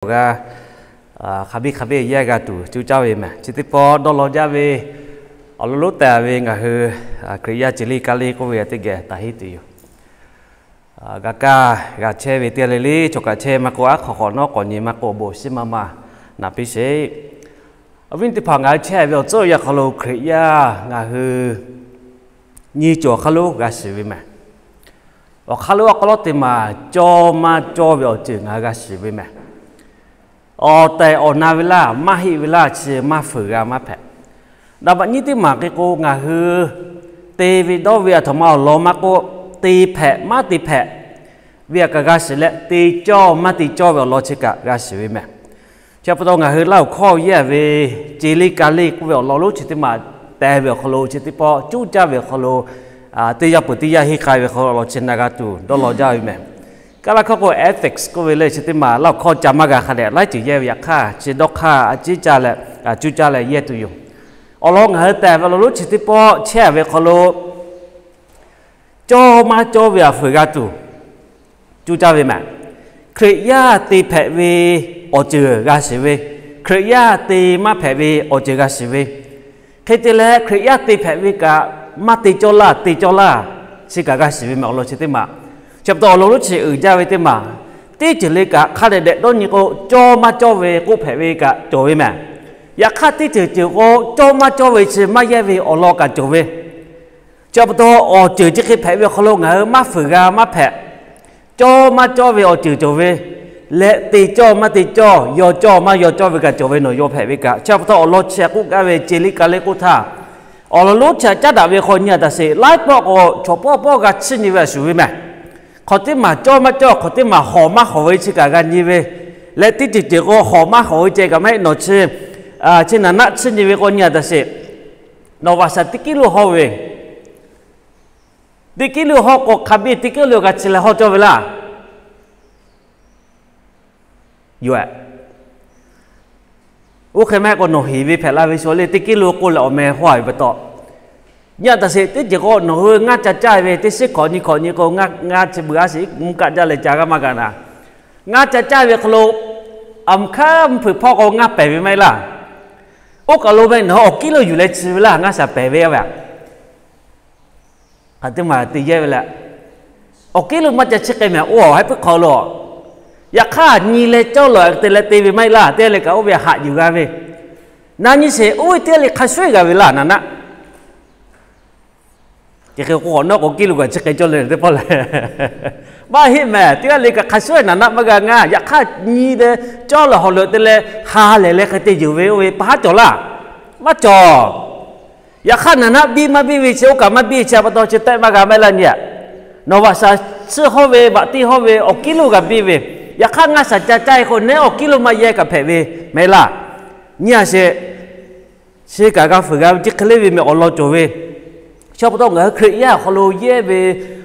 awˬ g'aˇ hk'a biˇ hk'a biˇ yehˇ g'a tuˬ cuˇ caˇ ve mehˬ. Chi teˇ pawˆ dawˇ law jaˇ ve awˬ lawn lonˉ tehˬ ve ngaˬ hui Hkriꞈ yaˇ ceˬ liˇ ka liˇ k'oˆ ve teˇ geh taˍ heˆ tuˬ yoˬ. G'a kaˇ g'a chehˇ ve teˇ g'aˇ le le, chaw kaꞈ chehˇ maˇ k'oˆ, aˉ hk'aw hk'awꞈ nawˉ k'awꞈ nyi maˇ k'oˆ, awˬ bon awˬ shinˉ maˇ maˇ naꞈ piˇ sheˍ. Awˬ viˉ teˇ hpaˍ, ngaˬ hui chehˇ ve awˬ tcuhˉ awˬ yanˇ hk'aw lo Hkriꞈ yaˇ ngaˬ hui nyi cawˬ awˬ hk'aˇ lo g'a shiˍ ve mehˬ. Awˬ hk'aˇ lo awˬ hk'aw lo teˇ maˬ cawˇ maˇ cawˇ ve awˬ ceuˬ ngaˬ hui g'a shiˍ ve mehˬ. Awˬ tehˬ awˬ na ve laˇ, maˇ heˆ ve laˇ, chi maˇ fuiˍ g'a maˇ hpehꞈ. Naˍ baꞈ nyiˇ teˇ maˬ k'e k'o, ngaˬ hui te ve dawˇ ve aˬ htoꞈ ma awˬ lawn maˇ k'oˆ, te hpehꞈ maˇ te hpehꞈ ve htaꞈ kaꞈ g'a shiˍ leh, te cawˇ maˇ te cawˇ ve awˬ lawn chi kaꞈ g'a shiˍ ve mehˬ. Chi pa taw ngaˬ hui Laˇ huˍ hkawˇ yehˇ ve ceˬ liˇ ka liˇ k'oˆ ve awˬ lawn lonˉ chi teˇ maˬ te ve awˬ hk'aw lo, chi teˇ pawˆ cuˇ caˇ ve awˬ hk'aw lo, teˇ yanˇ peuˬ teˇ yanˇ henˇ k'ai ve awˬ lawn chi na g'a tuˬ dawˇ law jaˇ ve mehˬ. Kaˇ laˇ hkawˇ k'o ethics k'oˆ ve le, chi teˇ maˬ Laˇ huˍ hkawˇ ca maˇ g'a hk'a dehꞈ laiˉ ceuˬ yehˇ ve yaꞈ hk'aˇ, chi dawˇ hk'aˇ a ciˉ caˇ leh, cuˇ caˇ leh yehˇ tuˬ yoˬ. Awˬ lawn ngaˬ hui te ve awˬ lawn lonˉ chi teˇ pawˆ chehˇ ve awˬ hk'aw lo cawˇ maˇ cawˇ ve htaꞈ fuiˍ g'a tuˬ cuˇ caˇ ve mehˬ. Hkriꞈ yaˇ te hpehꞈ ve awˬ ceuˬ g'a shiˍ ve, Hkriꞈ yaˇ te maˇ hpehꞈ ve awˬ ceuˬ g'a shiˍ ve. Hk'e te leh Hkriꞈ yaˇ te hpehꞈ ve kaꞈ maˇ te cawˇ laˇ, te cawˇ laˇ, chi kaꞈ g'a shiˍ ve mehˬ awˬ lawn chi teˇ maˬ. Chi pa taw awˬ lawn lonˉ chi uiˍ jaˇ ve teˇ maˬ, teˇ ceuˬ le kaꞈ hk'a dehꞈ dehꞈ dawˇ nyi k'o, cawˇ maˇ cawˇ ve k'oˆ hpehꞈ ve kaꞈ cawˬ ve mehˬ. Yaꞈ hk'aˇ teˇ ceuˬ ceuˬ k'o, cawˇ maˇ cawˇ ve chi maˇ yehˇ ve awˬ lawn kaꞈ cawˬ ve. Chi pa taw awˬ ceuˬ chi hk'e hpehꞈ ve awˬ hk'aw lo ngaˬ hui maˇ fuiˍ g'a maˇ hpehꞈ. Cawˇ maˇ cawˇ ve awˬ ceuˬ cawˬ ve, leh te cawˇ maˇ te cawˇ, yaw cawˇ maˇ yaw cawˇ ve kaꞈ cawˬ ve, nawˬ yaw hpehꞈ ve kaꞈ. Chi pa taw awˬ lawn chi k'oˆ gaˇ ve ceˬ liˇ ka liˇ k'oˆ htaˇ, awˬ lawn lonˉ chi caˉ daꞈ ve hk'aw nyi a taꞈ sheˍ. Laiˉ pawˆ k'o chaw pawˆ pawˆ g'a chiˇ nyi ve a shuˍ ve mehˬ. Hk'awꞈ teˇ maˬ cawˇ maˇ cawˇ, hk'awꞈ teˇ maˬ hawˍ maˇ hawˍ ve chi kaꞈ g'a nyi ve, leh teˇ ceuˬ ceuˬ k'o hawˍ maˇ hawˍ ve ceh kaꞈ maˇ heˆ. Nawˬ chi, chi naˍ naˆ chiˇ nyi ve k'o nyi a taꞈ sheˍ. Nawˬ vaꞈ shaˍ teˇ kiˉ lo hawˇ ve, teˇ kiˉ lo hawˇ k'o hk'a biˇ teˇ kiˉ lo g'a chi leh hawˇ cawˇ ve laˇ. Yoˬ. Oˇ hk'e maˇ heˆ k'o nawˬ heˍ ve hpehꞈ la ve sha le, teˇ kiˉ lo k'oˆ leh awˬ meh hawˇ ve pa taw, nyi a taꞈ sheˍ. Teˇ ceuˬ k'o nawˬ hui ngaˇ ca caˇ ve teˇ shiˉ hk'awꞈ nyi hk'awꞈ nyi k'o, ngaˇ chi beuꞈ a shiˍ mvuhˇ kaˆ jaˇ leh ca g'a maˇ g'a na. Ngaˇ ca caˇ ve hk'aw lo aˬ mvuhˇ hk'aˇ mvuhˇ hpeuꞈ hpawˇ k'o ngaˇ pehˬ ve maˇ heˆ laˇ. Oˇ kaˬ lo ve nawˬ awˬ kiˉ lo yuˬ leh chi ve laˇ, ngaˇ shaˍ pehˬ ve a ve a. Hk'aˬ teˇ maˬ te yehˇ ve leh, awˬ kiˉ lo maˇ ca chiˇ k'ai mehˬ, oˇ awˬ haiˉ puiˉ hk'aw lo. Yaꞈ hk'aˇ nyi leh cawˇ lawˬ te leh te ve maˇ heˆ laˇ. Teˇ g'aˇ le kaꞈ oˇ ve haꞈ yuˬ g'a ve, na nyi sheˍ, oˇ ve teˇ g'aˇ le hk'a shuˉ g'a ve laˇ naˍ naˆ. Chi hk'e k'o k'awꞈ nawˉ k'o kiˉ lo kaꞈ chi hk'e cawˇ le teˇ pawˆ leh, maˇ heˆ mehˬ. Teˇ g'aˇ le kaꞈ hk'a shuˉ naˍ naˆ maˇ g'a ngaˇ. Yaꞈ hk'aˇ nyi leh cawˇ lawˬ hawˍ lawˬ te leh ha lehˬ leh hk'e te yuˬ ve oˇ ve pa haˉ cawˬ laˇ, maˇ cawˬ. Yaꞈ hk'aˇ naˍ naˆ biˇ maˇ biˇ ve chi oˇ kaꞈ maˇ biˇ. Chi pa taw chi tehˆ maˇ g'a maˇ heˆ laˇ nyi a. Nawˬ vaꞈ shaˍ chiˇ hawˇ ve, vaꞈ tiˇ hawˇ ve awˬ kiˉ lo g'a biˇ ve, yaꞈ hk'aˇ ngaˇ shaˍ ca caˇ e k'o nehˉ awˬ kiˉ lo maˇ yehˇ kaꞈ hpehꞈ ve maˇ heˆ laˇ. Nyi a sheˍ. Chi kaꞈ g'a fuiˍ g'a ve chi hk'e le ve mehˬ awˬ lawn cawˬ ve. Chi pa taw ngaˬ hui Hkriꞈ yaˇ awˬ hk'aw lo yehˇ ve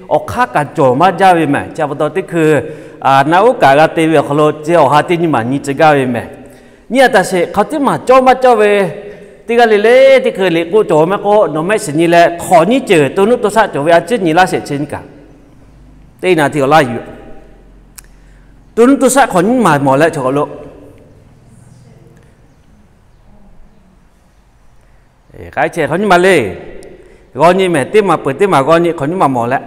awˬ hk'aˇ kaꞈ cawˬ maˇ jaˇ ve mehˬ. Chi pa taw teˇ hkui naˆ uˉ kaꞈ g'a te ve awˬ hk'aw lo ceh awˬ ha teˇ nyi maˬ nyi tcuh gaˇ ve mehˬ. Nyi a taꞈ sheˍ, hk'aˬ teˇ maˬ cawˇ maˇ cawˇ ve teˇ g'aˇ le le teˇ hkui liꞈ k'oˆ cawˬ maˇ k'oˆ, nawˬ mehˆ shiˍ nyi leh hk'awꞈ nyiˇ ceuˬ to nuˇ to shaˆ cawˬ ve a ciˉ nyi laˇ sheˍ. Chi nyi kaꞈ teˇ naˍ tiꞈ awˬ laˇ yuˬ. To nuˇ to shaˆ hk'awꞈ nyiˇ maˬ mawˬ leh chaw k'awꞈ lo k'ai chehˇ hk'awꞈ nyiˇ maˬ le. G'aw nyi mehˬ, teˇ maˬ peuˬ teˇ maˬ g'aw nyi hk'awꞈ nyiˇ maˬ mawˬ leh,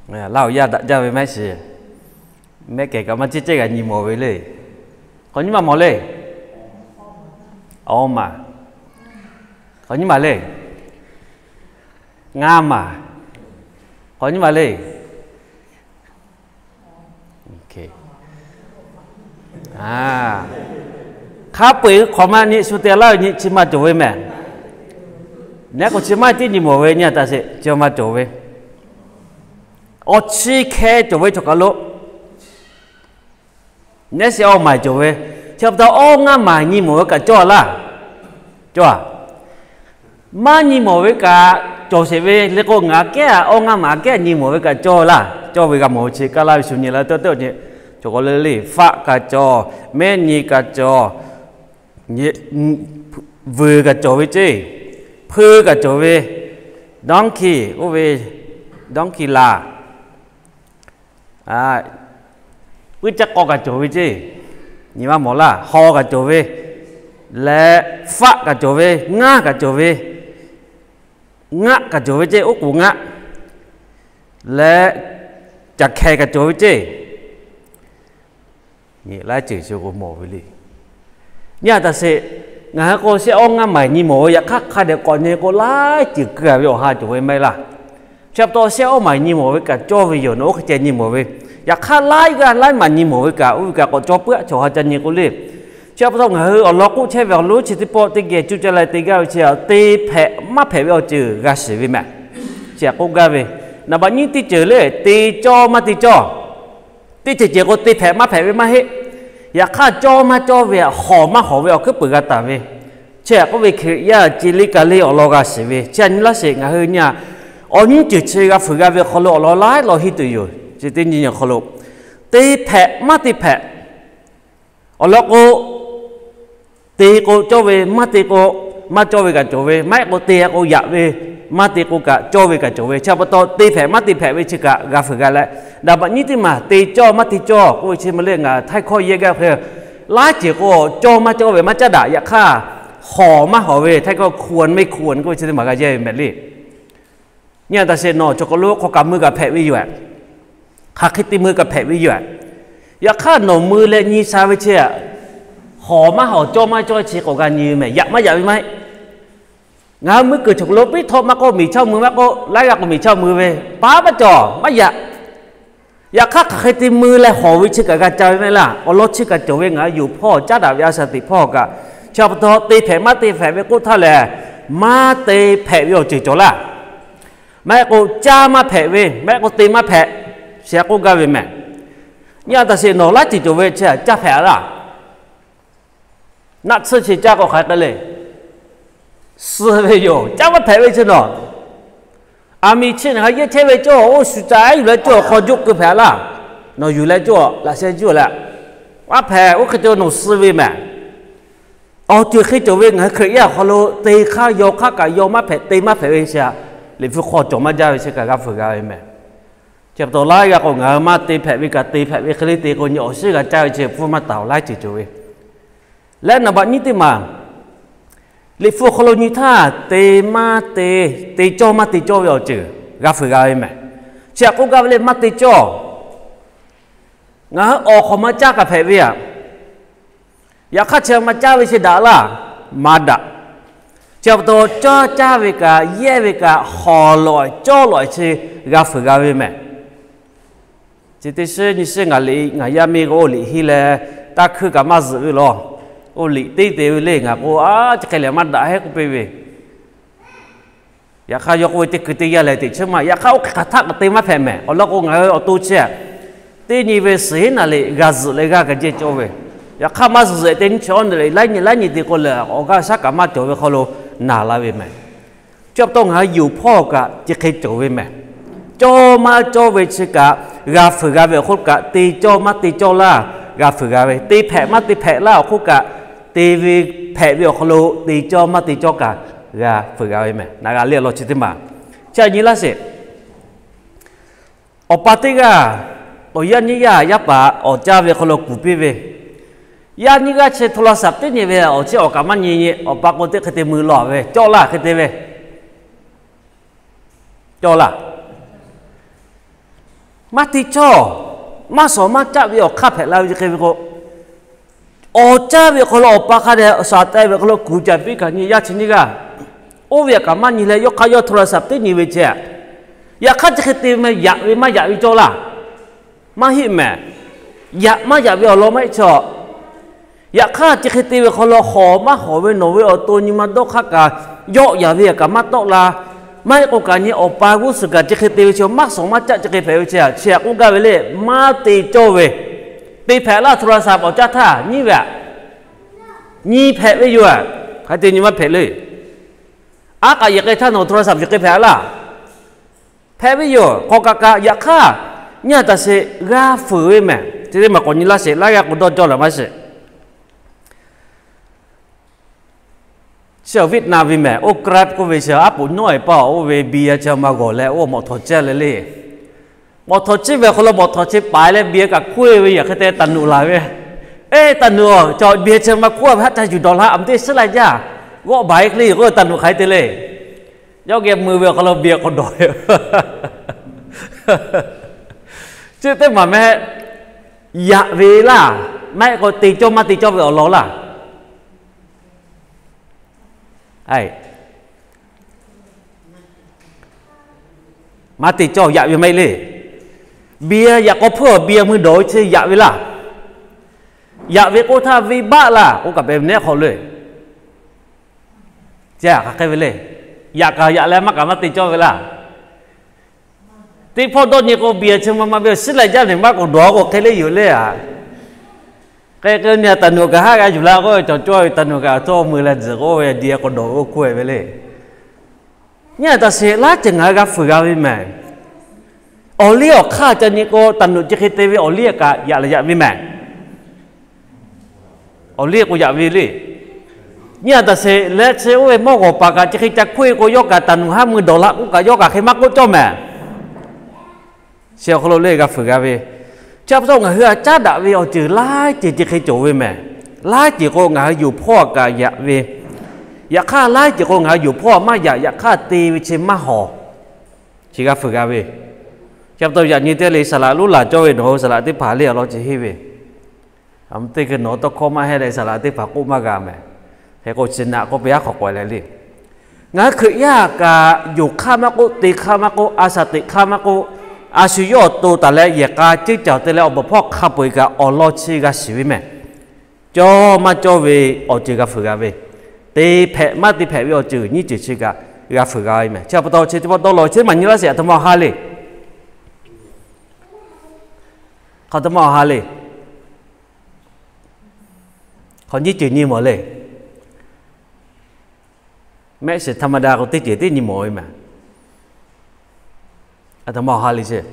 Laˇ huˍ yaˇ daꞈ jaˇ ve mehˆ shiˍ, mehˆ kehˬ kaꞈ maˇ ciˉ cehˇ g'a nyi mawˬ ve le. Hk'awꞈ nyiˇ maˬ mawˬ le. Awˬ maˬ. Hk'awꞈ nyiˇ maˬ le. Ngaˇ maˬ. Hk'awꞈ nyiˇ maˬ le. Hk'a peu-eˬ hk'awꞈ maˇ nyi shu te laˇ ve nyi chi maˇ cawˬ ve mehˬ. Nehˉ k'o chi maˇ tiˉ nyi mawˬ ve nyi a taꞈ sheˍ, chi maˇ cawˬ ve. Awˬ chi hkeh cawˬ ve chaw kaˬ lo nehˉ sheˍ awˬ maˬ cawˬ ve. Chi pa taw awˬ ngaˇ maˬ nyi mawˬ ve kaꞈ cawˇ laˇ. Cawˇ a. Maˇ nyi mawˬ ve kaꞈ cawˬ sheˍ ve le k'o, ngaˬ kehˉ awˬ ngaˇ maˬ kehˉ nyi mawˬ ve kaꞈ cawˇ laˇ. Cawˇ ve g'a mawˬ ve chi kaˇ laˇ ve shu nyi la teˇ teˇ nyi, chaw k'awꞈ le le, faˆ kaꞈ cawˬ, mehˆ nyi kaꞈ cawˬ, vuiˬ kaꞈ cawˬ ve ceˇ, hpui kaꞈ cawˬ ve, donkey oˇ ve, donkey laˬ. puiˉ caˇ k'aw kaꞈ cawˬ ve ceˇ, nyi ma mawˬ laˇ, haw kaꞈ cawˬ ve, leh faˆ kaꞈ cawˬ ve, ngaˇ kaꞈ cawˬ ve, ngaˆ kaꞈ cawˬ ve ceˇ, oˉ k'oˍ ngaˆ, leh caˬ hkeh kaꞈ cawˬ ve ceˇ. Nyi laiˉ ceuˬ chi k'o mawˬ ve le. Nyi a taꞈ sheˍ, ngaˬ hui k'o shehˆ awˉ ngaˇ maˍ nyi mawˬ ve, yaꞈ hk'aˇ hk'a dehꞈ k'awꞈ nyi k'o laiˉ ceuˬ keu a ve awˬ ha cawˬ ve maˇ heˆ laˇ. Chi pa taw shehˆ awˉ maˍ nyi mawˬ ve kaꞈ cawˇ ve yoˬ, nawˬ oˇ hk'e ceh nyi mawˬ ve. Yaꞈ hk'aˇ laiˉ g'aˇ laiˉ maˍ nyi mawˬ ve kaꞈ, oˇ ve kaꞈ k'awꞈ cawˇ puiˉ a chaw ha ca nyi k'o le. Chi pa taw ngaˬ hui awˬ lawn k'oˆ chehˇ ve awˬ lonˉ chi teˇ pawˆ teˇ geh cuˇ caˇ leh te gaˇ ve chi, te hpehꞈ maˇ hpehꞈ ve awˬ ceuˬ g'a shiˍ ve mehˍ. Chi htaꞈ k'oˆ gaˇ ve, naˍ baꞈ nyiˇ teˇ ceuˬ le, te cawˇ maˇ te cawˇ. Teˇ ceuˬ ceuˬ k'o te hpehꞈ maˇ hpehꞈ ve maˇ heˆ. Yaꞈ hk'aˇ cawˇ maˇ cawˇ ve hawˍ maˇ hawˍ ve awˬ hkuiˉ puiˍ g'a taˍ ve. Chi htaꞈ k'oˆ ve Hkriꞈ yaˇ ce liˇ ka liˇ awˬ lawn g'a shiˍ ve. Chi a nyi laˇ sheˍ, ngaˬ hui nyi a awˬ nyiˇ ceuˬ chi g'a fuiˍ g'a ve awˬ hk'aw lo awˬ lawn laiˉ law henˇ tuˬ yoˬ. Chi teˇ nyi nyi awˬ hk'aw lo te hpehꞈ maˇ te hpehꞈ. Awˬ lawn k'o, te k'o cawˇ ve, maˇ te k'o maˇ cawˇ ve kaꞈ cawˬ ve, maˇ heˆ k'o te k'o yaꞈ ve, maˇ te k'o kaꞈ cawˇ ve kaꞈ cawˬ ve. Chi pa taw te hpehꞈ maˇ te hpehꞈ ve chi kaꞈ g'a fuiˍ g'a leh, naˍ baꞈ nyiˇ teˇ maˬ te cawˇ maˇ te cawˇ k'oˆ ve chi ma le, ngaˬ htaiˇ hkawˇ yehˇ gaˇ hk'e, laiˉ ceuˬ k'o cawˇ maˇ cawˇ ve maˇ caˉ daꞈ. Yaꞈ hk'aˇ hawˍ maˇ hawˍ ve htaiˇ hkawˇ hk'uˍ maˇ hk'uˍ k'oˆ ve chi teˇ maˬ g'a yehˇ ve mehˍ le. Nyi a taꞈ sheˍ, nawˬ chaw hk'aw lo hk'aw kaꞈ mui kaꞈ hpehꞈ ve yoˬ. Hk'aˬ hk'e te mui kaꞈ hpehꞈ ve yoˬ. Yaꞈ hk'aˇ nawˬ mui leh nyi sha ve chi, hawˍ maˇ hawˍ cawˇ maˇ cawˇ chi k'awꞈ g'a nyi ve mehˍ, yaꞈ maˇ yaꞈ ve maˇ heˆ. Ngaˬ hui mui kuiˬ chaw hk'aw lo piˉ htawˆ maˇ k'oˆ, miˬ chaˇ mui maˇ k'oˆ, laiˉ g'aˇ k'o miˬ chaˇ mui ve, paˉ maˇ cawˬ maˇ yaꞈ. Yaꞈ hk'aˇ hk'aˬ hk'e te mui leh hawˍ ve chi kaꞈ g'a ca ve mehˍ laˇ. Awˬ lawn chi kaꞈ cawˬ ve, ngaˬ hui yonˍ hpawˇ caˉ daꞈ ve a shaꞈ teꞈ hpawˇ kaꞈ, chi pa taw te hpehꞈ maˇ te hpehꞈ ve k'oˆ htaˇ lehˬ, maˇ te hpehꞈ ve awˬ ceuˬ cawˬ laˇ. Maˇ heˆ k'o caˇ maˇ hpehꞈ ve, maˇ heˆ k'o te maˇ hpehꞈ, chi htaꞈ k'oˆ gaˇ ve mehˍ. Nyi a taꞈ sheˍ, nawˬ laiˉ ceuˬ cawˬ ve chi htaꞈ caˇ hpehꞈ a laˇ. Naˆ tsuhˇ chi caˇ k'o hk'aˬ hk'e le, suh ve yoˬ. Caˇ maˇ hpehꞈ ve chi nawˬ, aˬ miˍ chi ngaˬ hui yehˇ chehˇ ve cawˇ, oˇ shu ca yuˬ leh cawˇ, hk'aw joˆ keu hpehꞈ laˇ. Nawˬ yuˬ leh cawˇ, laꞈ sheh juˇ leh, maˇ hpehꞈ. Oˇ hk'e te nawˬ suh ve mehˍ. Awˬ ceuˬ hk'e cawˬ ve ngaˬ hui Hkriꞈ yaˇ awˬ hk'aw lo te hk'aˇ yaw hk'aˇ kaꞈ yaw maˇ hpehꞈ, te maˇ hpehꞈ ve chi htaꞈ Liꞈ hpu hk'aw cawˬ maˇ jaˇ ve chi kaꞈ g'a fuiˍ g'a ve mehˍ. Chi pa taw laiˉ g'aˇ k'o ngaˬ hui maˇ te hpehꞈ ve kaꞈ te hpehꞈ ve hk'e le te k'o nyi awˬ shiˉ g'a caˇ ve chi hpfuhˇ maˇ taˍ awˬ laiˉ ceuˬ cawˬ ve. Leh naˍ baꞈ nyiˇ teˇ maˬ, Liꞈ hpu awˬ hk'aw lo nyi htaˇ te maˇ te, te cawˇ maˇ te cawˇ ve awˬ ceuˬ g'a fuiˍ g'a ve mehˍ. Chi htaꞈ k'oˆ gaˇ ve le, maˇ te cawˇ. Ngaˬ hui awˬ hk'awꞈ ma caˇ kaꞈ hpehꞈ ve aꞈ. Yaꞈ hk'aˇ chi ma caˇ ve chi daꞈ laˇ, maˇ daꞈ. Chi pa taw caˇ caˇ ve kaꞈ yehˇ ve kaꞈ hawˍ lawꞈ cawˇ lawꞈ chi g'a fuiˍ g'a ve mehˍ. Chi teˇ shiˉ nyi shiˉ ngaˬ liꞈ ngaˬ yaˇ miˇ k'o oˇ liꞈ henˇ leh, taˇ hkuiˇ kaꞈ maˇ zuhꞈ ve law. Oˇ liꞈ teˇ te ve le ngaˬ k'o, a, chi hk'e lehˬ maˇ daꞈ heˆ k'oˆ piˇ ve. Yaꞈ hk'aˇ yawˇ k'oˆ ve teˇ hkui teˇ yanˇ lehˬ teꞈ chiˉ maˇ. Yaꞈ hk'aˇ oˇ hk'e hk'aˬ htaˆ kaꞈ te maˇ hpehꞈ mehˍ. Awˬ lawn k'o ngaˬ hui awˬ to chi teˇ nyi ve suhˍ heˉ naˍ liꞈ g'a zuhꞈ leh g'aˇ kaꞈ jehˇ cawˇ ve. Yaꞈ hk'aˇ maˇ zuhꞈ zuhꞈ teˇ nyi chi awˬ naˍ liꞈ laiˉ nyi laiˉ nyi te k'o lehˬ awˬ g'aˇ shaˉ kaꞈ maˇ cawˬ ve hk'aw lo naˍ la ve mehˍ. Chi pa taw ngaˬ hui yonˍ hpawˇ kaꞈ chi hk'e cawˬ ve mehˍ. Cawˇ maˇ cawˇ ve chi kaꞈ g'a fuiˍ g'a ve awˬ hk'oˆ kaꞈ te cawˇ maˇ te cawˇ laˇ g'a fuiˍ g'a ve, te hpehꞈ maˇ te hpehꞈ laˇ awˬ hk'oˆ kaꞈ te ve hpehꞈ ve awˬ hk'aw lo te cawˇ maˇ te cawˇ kaꞈ g'a fuiˍ g'a ve mehˍ. Naˍ g'a le awˬ lawn chi teˇ maˬ, chi a nyi laˇ sheˍ. Awˬ pa teˇ g'aˇ, awˬ yaˇ nyiˇ g'aˇ yaˇ paˍ awˬ caˇ ve hk'aw lo kuˬ piˇ ve. Yaˇ nyiˇ g'aˇ chi โทรศัพท์ teˇ nyi ve awˬ chiˇ awˬ kaꞈ maˇ nyi nyi, awˬ pa k'o teˇ hk'e te mui law ve cawˇ laˇ hk'e te ve. Cawˇ laˇ. Maˇ te cawˇ, maˇ shawˍ maˇ caˆ ve awˬ hk'aˇ hpehꞈ la ve chi hk'e ve k'o, awˬ caˇ ve hk'aw lo awˬ pa hk'a dehꞈ shaˍ teh ve hk'aw lo kuˬ caˍ piˇ kaꞈ nyi, yaˇ chi nyiˇ g'aˇ oˇ ve kaꞈ maˇ nyi leh yawˇ hk'aˇ yawˇ โทรศัพท์ teˇ nyi ve ceh. Yaꞈ hk'aˇ chi hk'e te ve meh, yaꞈ ve maˇ yaꞈ ve cawˇ laˇ. Maˇ heˆ mehˍ. Yaꞈ maˇ yaꞈ ve awˬ lawn maˇ heˆ chaw. Yaꞈ hk'aˇ chi hk'e te ve hk'aw lo hawˍ maˇ hawˍ ve nawˬ ve awˬ to nyi ma dawˇ hk'aˇ kaꞈ yawˆ yaˍ ve kaꞈ maˇ tawˆ la. Maˇ heˆ k'o kaꞈ nyi awˬ pa g'uˇ suhˍ kaꞈ chi hk'e te ve chi maˇ shawˍ maˇ caˆ chi hk'e hpehꞈ ve chi htaꞈ k'oˆ gaˇ ve le, maˇ te cawˇ ve. Te hpehꞈ laˇ โทรศัพท์ awˬ caˇ htaˇ nyiˇ ve aꞈ. Nyi hpehꞈ ve yoˬ aꞈ. Hk'a te nyi maˇ hpehꞈ le. Aˉ k'aꞈ yehˬ k'ai htaˇ nawˬ โทรศัพท์ yuˬ k'ai hpehꞈ laˇ. Hpehꞈ ve yoˬ. K'awꞈ kaꞈ kaꞈ yaꞈ hk'aˇ nyi a taꞈ sheˍ g'a fuiˍ ve mehˍ. Chi teˇ maˬ k'awꞈ nyi laˇ sheˍ, laiˉ g'aˇ k'o dawˇ cawˇ laˬ maˇ sheˍ. Chi awˬ Vietnam ve mehˍ, oˇ Grab k'oˆ ve chi aˉ poꞈ nawˉ e paˇ oˇ ve bi a chi ma g'awˬ leh oˇ mawꞈ htawꞈ cehˇ leh le. Mawˬ htawnˍ chi ve awˬ hk'aw lo mawˬ htawnˍ chi paˍ leh biˇ kaꞈ hkoˇ ve, yaꞈ hk'e te taˍ nuꞈ laˬ ve, Eˇ, taˍ nuꞈ-oˬ, chaw biˇ chi ma hkoˇ ve haˆ ca yuˬ dawˬ laˇ, aˬ meh teˇ shiˉ laˇ jaˇ, g'awˆ baˬ-e hk'e le yoˬ k'oˆ ve taˍ nuꞈ hk'aˬ hk'e te le. Yawˇ geh mui ve awˬ hk'aw lo biˇ k'awꞈ dawˬ ve, chi teˇ maˬ meh, yaꞈ ve laˇ, maˇ heˆ k'o te cawˇ maˇ te cawˇ ve awˬ lawn laˇ. Maˇ te cawˇ, yaꞈ ve maˇ heˆ le. Biˇ yaꞈ k'aw hpuiˇ awˬ biˇ mui dawˬ ve chi yaꞈ ve laˇ. Yaꞈ ve k'oˆ htaˇ venˇbaˆ laˇ k'oˆ kaꞈ pehꞈ ve nehˉ hk'aw lo, hk'aˬ hk'e ve le. Yaꞈ kaꞈ yaꞈ leh maˇ kaꞈ maˇ te cawˇ ve laˇ. Teˇ hpawˇ dawˇ nyi k'o, biˇ chi ma ma ve shiˉ leh jaˇ neˬ maˇ k'awꞈ dawˬ k'o hk'e le yoˬ le a. Hk'e k'o nyi taˍ nuꞈ kaꞈ haˆ g'a yuˬ la k'o, cawˬ cawˇ ve taˍ nuꞈ kaꞈ cawˇ mui leh tzuhꞈ k'oˆ ve diˇ k'awꞈ dawˬ ve k'oˆ hk'e ve le. Nyi a taꞈ sheˍ laiˉ ceuˬ ngaˬ hui g'a fuiˍ g'a ve mehˬ. Awˬ liˇ awˬ hk'aˇ ca nyi k'o, taˍ nuꞈ chi hk'e te ve awˬ liˇ kaꞈ yaꞈ leh yaꞈ ve mehˬ. Awˬ liˇ k'o yaꞈ ve le. Nyi a taꞈ sheˍ leh chi oˇ ve mawˇ g'awˬ paˍ kaꞈ chi hk'e ca hkoˇ-e k'o, yawˇ kaꞈ taˍ nuꞈ haˉ mui dawˬ laˇ k'oˆ kaꞈ yawˇ kaꞈ hk'e maˇ k'oˆ cawˇ mehˬ. Chi awˬ hk'aw lo le g'a fuiˍ g'a ve. Chi pa taw ngaˬ hui a caˉ daꞈ ve awˬ ceuˬ laiˉ ceuˬ chi hk'e cawˬ ve mehˬ. Laiˉ ceuˬ k'o ngaˬ hui yonˍ hpawˇ kaꞈ yaꞈ ve, yaꞈ hk'aˇ laiˉ ceuˬ k'o ngaˬ hui yonˍ hpawˇ maˇ yaꞈ, yaꞈ hk'aˇ te ve chi maˇ hawˍ. Chi g'a fuiˍ g'a ve. Chi pa taw yaꞈ nyi teˇ le saˍ laꞈ lonˉ laˬ cawˇ ve nawˬ hui saˍ laꞈ teˇ hpaˍ le awˬ lawn chi henˇ ve, aˬ meh teˇ hkui nawˬ hui tawˇ hkawˇ maˇ heˆ leh saˍ laꞈ teˇ hpaˍ k'oˆ maˇ g'a mehˬ. Hk'e k'o chi naꞈ k'oˆ piˇ aˉ hk'awꞈ k'awꞈ leh le. Ngaˬ hui Hkriꞈ yaˇ kaꞈ yonˍ hk'aˇ maˇ k'oˆ, te hk'aˇ maˇ k'oˆ, a shaˍ teꞈ hk'aˇ maˇ k'oˆ, a shu yawˇ awˬ to taˍ leh yehˬ k'a ceuˇ caˬ te leh awˬ baˬ hpawˇ hk'a peu-eˬ kaꞈ awˬ lawn chi g'a shiˍ ve mehˬ. Cawˇ maˇ cawˇ ve awˬ ceuˬ g'a fuiˍ g'a ve, te hpehꞈ maˇ te hpehꞈ ve awˬ ceuˬ nyiˇ ceuˬ chi kaꞈ g'a fuiˍ g'a ve mehˬ. Chi pa taw chi teˇ pawˆ dawˇ law chehˇ maˬ nyi laˇ sheˍ, aˬ htoꞈ ma awˬ ha le. Hk'aˬ htoꞈ ma awˬ ha le. Hk'aˬ nyiˇ ceuˬ nyi mawˬ le. Mehˆ shiˍ htaˇ maˇ daꞈ k'o teˇ ceuˬ teˇ nyi mawˬ ve mehˬ. Aˬ htoꞈ ma awˬ ha le sheˍ.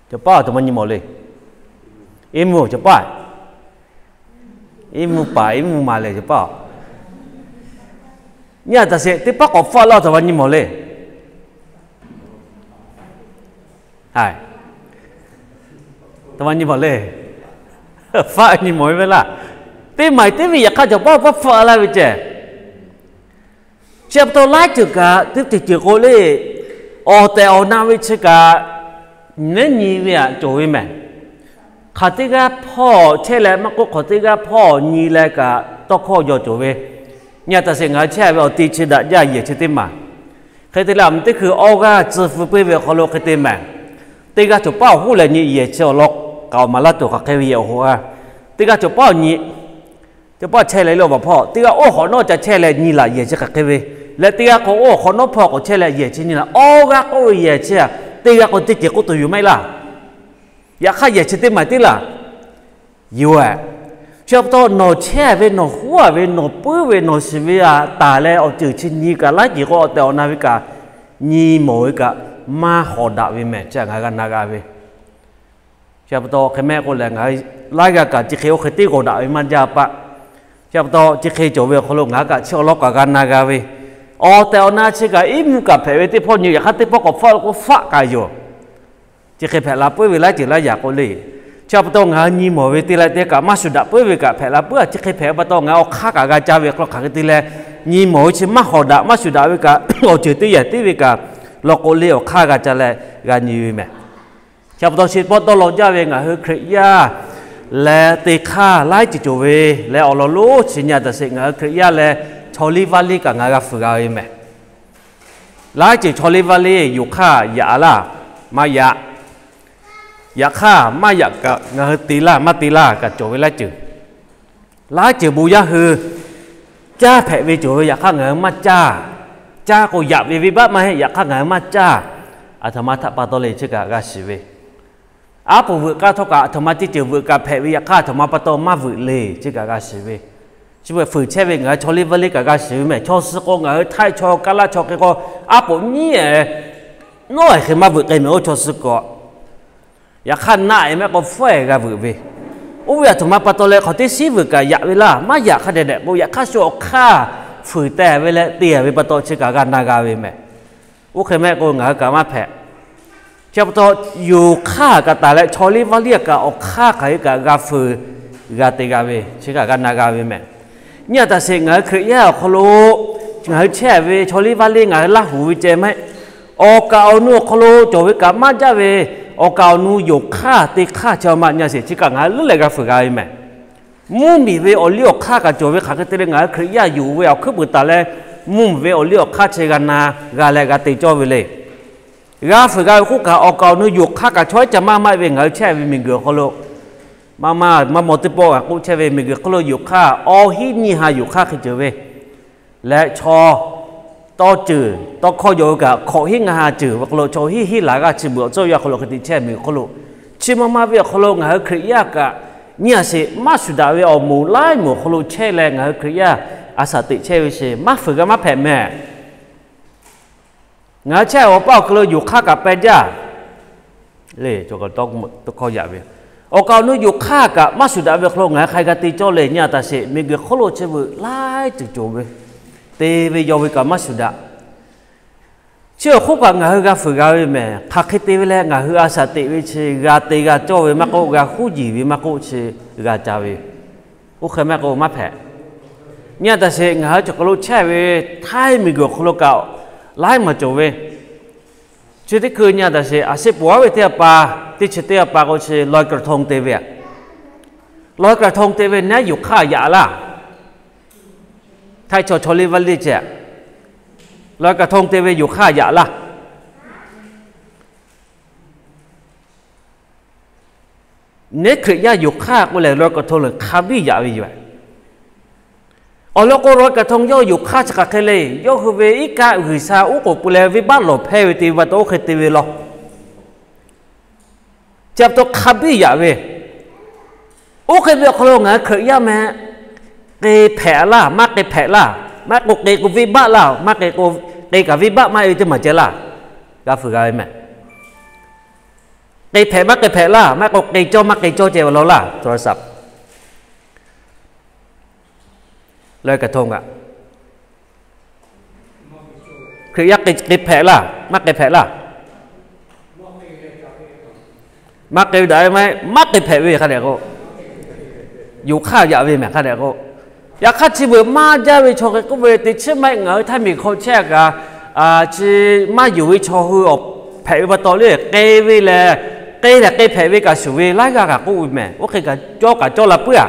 Cawˬ paˇ aˬ htoꞈ ma nyi mawˬ le. Iˉ mvuhˇ cawˬ paˇ, iˉ mvuhˇ paˍ iˉ mvuhˇ ma lehˬ cawˬ paˇ. Nyi a taꞈ sheˍ teˇ pawˆ k'awꞈ hpfuhˆ laˇ aˬ htoꞈ ma nyi mawˬ le. Aˬ htoꞈ ma nyi mawˬ le. Hpfuhˆ nyi mawˬ ve mehˬ laˇ. Teˇ maˬ teˇ ve yaꞈ hk'aˇ cawˬ paˇ pawˆ hpfuhˆ laˇ ve ceh. Chi pa taw laiˉ ceuˬ kaꞈ teˇ ceuˬ ceuˬ k'o le, awˬ tehˬ awˬ na ve chi kaꞈ nyi neˉ nyi ve aꞈ cawˬ ve mehˬ. Hk'aˬ teˇ g'aˇ hpawˇ chehˇ leh maˇ k'oˆ, hk'aˬ teˇ g'aˇ hpawˇ nyi leh kaꞈ tawˇ hkawˇ yaw cawˬ ve. Nyi a taꞈ sheˍ ngaˬ hui chehˇ ve awˬ te chi daꞈ jaˇ yehˬ chi teˇ maˬ. Hk'e te leh aˬ meh teˇ hkui awˇ g'aˇ tcuh feu piˇ ve awˬ hk'aw lo hk'e te mehˬ. Teˇ g'aˇ cawˬ paˇ awˬ hoˉ leh nyi yehˬ chi awˬ lawn k'aoˍ maˍ laˇ tuˬ hk'aˬ hk'e ve yehˬ awˬ hoꞈ a. Teˇ g'aˇ cawˬ paˇ awˬ nyi, cawˬ paˇ chehˇ leh le awˬ baˬ hpawˇ teˇ g'aˇ oˇ hk'awꞈ nawˉ ca chehˇ leh nyi laꞈ yehˬ chi hk'aˬ hk'e ve, leh teˇ g'aˇ k'o oˇ hk'awꞈ nawˉ hpawˇ k'awꞈ chehˇ leh yehˬ chi nyi laꞈ. Awˇ g'aˇ k'oˆ ve yehˬ chi a, teˇ g'aˇ k'o teˇ ceuˬ k'oˆ tuˬ yoˬ maˇ heˆ laˇ. Yaꞈ hk'aˇ yehˬ chi teˇ maˬ teˇ laˬ yoˬ. Chi pa taw nawˬ chehˇ ve, nawˬ hoˉ a ve, nawˬ puiˉ ve, nawˬ shiˍ ve aꞈ taˍ leh awˬ ceuˬ chi nyi kaꞈ laiˉ ceuˬ k'o awˬ tehˬ awˬ na ve kaꞈ nyi mawˬ ve kaꞈ maˇ hawˍ daꞈ ve mehˬ. Chi ngaˬ hui g'a na g'a ve. Chi pa taw hk'e mehˆ k'o lehˬ ngaˬ hui laiˉ g'aˇ kaꞈ chi hk'e oˇ hk'e teˇ g'awˬ daꞈ ve maˇ jaˇ paˆ. Chi pa taw chi hk'e cawˬ ve awˬ hk'aw lo ngaˬ hui kaꞈ chi awˬ lawn kaꞈ g'a na g'a ve, awˬ tehˬ awˬ na chi kaꞈ iˉ mvuhˇ kaꞈ hpehꞈ ve teˇ hpawˇ nyi, yaꞈ hk'aˇ teˇ pawˆ k'awꞈ hpfuhˆ k'o hpfuhˆ kaꞈ yoˬ. Chi hk'e hpehꞈ la puiˉ ve laiˉ ceuˬ laiˉ yaꞈ k'o le. Chi pa taw ngaˬ hui nyi mawˬ ve te leh te kaꞈ maˇ shuˍ daꞈ puiˉ ve kaꞈ hpehꞈ la puiˉ a. Chi hk'e hpehꞈ pa taw ngaˬ hui awˬ hk'aˇ kaꞈ g'a ca ve hk'aw lo hk'aˬ hk'e te leh nyi mawˬ ve chi maˇ hawˍ daꞈ maˇ shuˍ daꞈ ve kaꞈ awˬ ceuˬ teˇ yehˬ teˇ ve kaꞈ law k'o le awˬ hk'aˇ g'a ca leh g'a nyi ve mehˬ. Chi pa taw chi pawˆ dawˇ law jaˇ ve ngaˬ hui Hkriꞈ yaˇ leh te hk'aˇ laiˉ ceuˬ cawˬ ve leh awˬ lawn lonˉ chi nyi a taꞈ sheˍ ngaˬ hui Hkriꞈ yaˇ leh chaw liˇ vaˇ liˇ kaꞈ ngaˬ hui g'a fuiˍ g'a ve mehˬ. Laiˉ ceuˬ chaw liˇ vaˇ liˇ yonˍ hk'aˇ yaꞈ laˇ, maˇ yaꞈ. Yaꞈ hk'aˇ maˇ yaꞈ kaꞈ ngaˬ hui te laˇ maˇ te laˇ kaꞈ cawˬ ve laiˉ ceuˬ. Laiˉ ceuˬ bon yaˇ hui caˇ hpehꞈ ve cawˬ ve yaꞈ hk'aˇ ngaˬ hui maˇ caˇ. Caˇ k'o yaꞈ ve venˇbaˆ maˇ heˆ, yaꞈ hk'aˇ ngaˬ hui maˇ caˇ. Aˬ htoꞈ ma htaꞈ pa taw le chi kaꞈ g'a shiˍ ve. Aˉ poꞈ veuꞈ k'aˇ htawˇ kaꞈ aˬ htoꞈ ma teˇ ceuˬ veuꞈ kaꞈ hpehꞈ ve yaꞈ hk'aˇ aˬ htoꞈ ma pa taw maˇ veuꞈ le chi kaꞈ g'a shiˍ ve. Chi beuꞈ fuiˍ chehˇ ve ngaˬ hui chaw liˇ vaˇ liˇ kaꞈ g'a shiˍ ve mehˬ. Chaw suh k'o ngaˬ hui Htaiˇ chaw Kaˇ laˇ chaw hk'e k'o aˉ poꞈ nyiˉ e nawˉ e hk'e maˇ veuꞈ k'ai mehˬ oˇ chaw suh k'o. Yaꞈ hk'aˇ naˆ e mehˆ k'o hpfuhˆ e g'a veuꞈ ve. Oˇ ve aˬ htoꞈ ma pa taw leh hk'aˬ teˇ shiˉ veuꞈ kaꞈ yaꞈ ve laˇ, maˇ yaꞈ hk'a dehꞈ dehꞈ k'o yaꞈ hk'aˇ shu awˬ hk'aˇ fuiˍ teh ve leh te ve pa taw chi kaꞈ g'a na g'a ve mehˬ. Oˇ hk'e mehˆ k'o ngaˬ hui kaꞈ maˇ hpehꞈ. Chi pa taw, yonˍ hk'aˇ kaꞈ taˍ leh chaw liˇ vaˇ liˇ kaꞈ awˬ hk'aˇ hk'aˬ hk'e kaꞈ g'a fuiˍ g'a te g'a ve, chi kaꞈ g'a na g'a ve mehˬ. Nyi a taˍ sheˍ, ngaˬ hui Hkriꞈ yaˇ awˬ hk'aw lo ngaˬ hui chehˇ ve chaw liˇ vaˇ liˇ ngaˬ hui Laˇ huˍ ve ceh maˇ heˆ. Awˬ kaˍ awˬ nu awˬ hk'aw lo cawˬ ve kaꞈ maˇ jaˇ ve, awˬ kaˍ awˬ nu yonˍ hk'aˇ te hk'aˇ chi a ma nyi a sheˍ, chi kaꞈ ngaˬ hui leuˉ leh g'a fuiˍ g'a ve mehˬ. Mvuhˇ miˬ ve awˬ liˇ awˬ hk'aˇ kaꞈ cawˬ ve hk'aˬ hk'e te leh ngaˬ hui Hkriꞈ yaˇ yonˍ ve awˬ hkuiˉ puiˍ taˍ leh, mvuhˇ miˬ ve awˬ liˇ awˬ hk'aˇ chi g'a na g'a leh g'a te cawˇ ve le. G'a fuiˍ g'a ve k'oˆ kaꞈ, awˬ kaˍ awˬ nu yonˍ hk'aˇ kaꞈ chaw iˉ ca maˇ maˇ ve ngaˬ hui chehˇ ve miˬguiˬ awˬ hk'aw lo, maˇ maˇ maˇ maw teˇ pawˆ kaꞈ k'oˆ chehˇ ve miˬguiˬ hk'aw lo yonˍ hk'aˇ awˬ hiˉ nyiˇ ha yonˍ hk'aˇ hk'e cawˬ ve leh, chaw tawˇ ceuˬ tawˇ hkawˇ yaw ve kaꞈ hkawꞈ hiˉ ngaˇ ha ceuˬ ve hk'aw lo chaw hiˉ hiˉ laˬ g'aˇ chi beuꞈ awˬ tcuhˇ yaw hk'aw lo hk'e te chehˇ miˬguiˬ hk'aw lo, chi maˇ maˇ ve awˬ hk'aw lo ngaˬ hui Hkriꞈ yaˇ kaꞈ nyi a sheˍ, maˇ shuˍ daꞈ ve awˬ moˍ laiˉ moˍ awˬ hk'aw lo chehˇ leh ngaˬ hui Hkriꞈ yaˇ a shaꞈ teꞈ chehˇ ve sheˍ, maˇ fuiˍ g'a maˇ hpehꞈ mehˬ. Ngaˬ hui chehˇ awˬ paˇ awˬ hk'aw lo yonˍ hk'aˇ kaꞈ peh jaˇ le. Tawˇ hkawˇ yaꞈ ve awˬ kaˍ awˬ nu yonˍ hk'aˇ kaꞈ maˇ shuˍ daꞈ ve awˬ hk'aw lo ngaˬ hui hk'aˬ hk'e g'a te cawˇ le nyi a taˍ sheˍ, miˬguiˬ hk'oˆ lo chi beuꞈ laiˉ ceuˬ cawˬ ve, te ve yaw ve kaꞈ maˇ shuˍ daꞈ. Chi awˬ hk'oˆ kaꞈ ngaˬ hui g'a fuiˍ g'a ve mehˬ. Hk'aˬ hk'e te ve leh ngaˬ hui a shaꞈ teꞈ ve chi g'a te g'a cawˇ ve maˇ k'oˆ, g'a huˉ yiˍ ve maˇ k'oˆ, chi g'a ca ve, oˇ hk'e maˇ k'oˆ maˇ hpehꞈ. Nyi a taˍ sheˍ, ngaˬ hui chaw hk'aw lo chehˇ ve Htaiˇ miˬguiˬ awˬ hk'aw lo kaꞈ laiˉ maˬ cawˬ ve, chi teˇ hkui nyi a taˍ sheˍ, a shu poˬ aˉ ve teˇ a pa, teˇ chi teˇ a pa k'o chi ลอยกระทง te ve, ลอยกระทง te ve naˉ yonˍ hk'aˇ yaꞈ laˇ. Htaiˇ chaw chaw liˇ vaˇ liˇ ceh ลอยกระทง te ve yonˍ hk'aˇ yaꞈ laˇ. Neˉ Hkriꞈ yaˇ yonˍ hk'aˇ k'oˆ lehˬ ลอยกระทง lehˬ hk'a biˇ yaꞈ ve yoˬ. Awˬ lawn k'o ลอยกระทง yawˇ yonˍ hk'aˇ chi hk'aˬ hk'e le, yawˇ hui ve iˉ kaˆ G'uiˬsha uˉ k'oˍ pui leh venˇbaˆ lawˬ hpehˇ ve te ve pa taw oˇ hk'e te ve law. Chi pa taw hk'a biˇ yaꞈ ve, oˇ hk'e ve awˬ hk'aw lo ngaˬ hui Hkriꞈ yaˇ meh k'e hpehꞈ laˇ maˇ k'e hpehꞈ laˇ, maˇ k'o k'e k'o venˇbaˆ laˇ, maˇ k'e k'o k'e kaꞈ venˇbaˆ maˇ e ve teˇ maˬ ceh laˇ. G'a fuiˍ g'a ve mehˬ. K'e hpehꞈ maˇ k'e hpehꞈ laˇ, maˇ k'o k'e cawˇ maˇ k'e cawˇ ceh ve law laˇ. โทรศัพท์ ลอยกระทง kaꞈ Hkriꞈ yaˇ k'e hpehꞈ laˇ maˇ k'e hpehꞈ laˇ. Maˇ k'e ve daꞈ ve maˇ heˆ, maˇ k'e hpehꞈ ve hk'a dehꞈ k'o, yonˍ hk'aˇ yaꞈ ve mehˬ hk'a dehꞈ k'o. Yaꞈ hk'aˇ chi beuꞈ maˇ jaˇ ve chaw hk'e k'oˆ ve teˇ chiˉ maˇ heˆ, ngaˬ hui Htaiˇ miˬ hk'aw chehˇ kaꞈ chi maˇ yonˍ ve chaw hui awˬ hpehꞈ ve pa taw le, k'e ve lehˬ k'e lehˬ k'e hpehꞈ ve kaꞈ shuˍ ve laiˉ g'aˇ kaꞈ k'oˆ ve mehˬ. Oˇ hk'e kaꞈ cawˇ kaꞈ cawˇ la puiˉ a.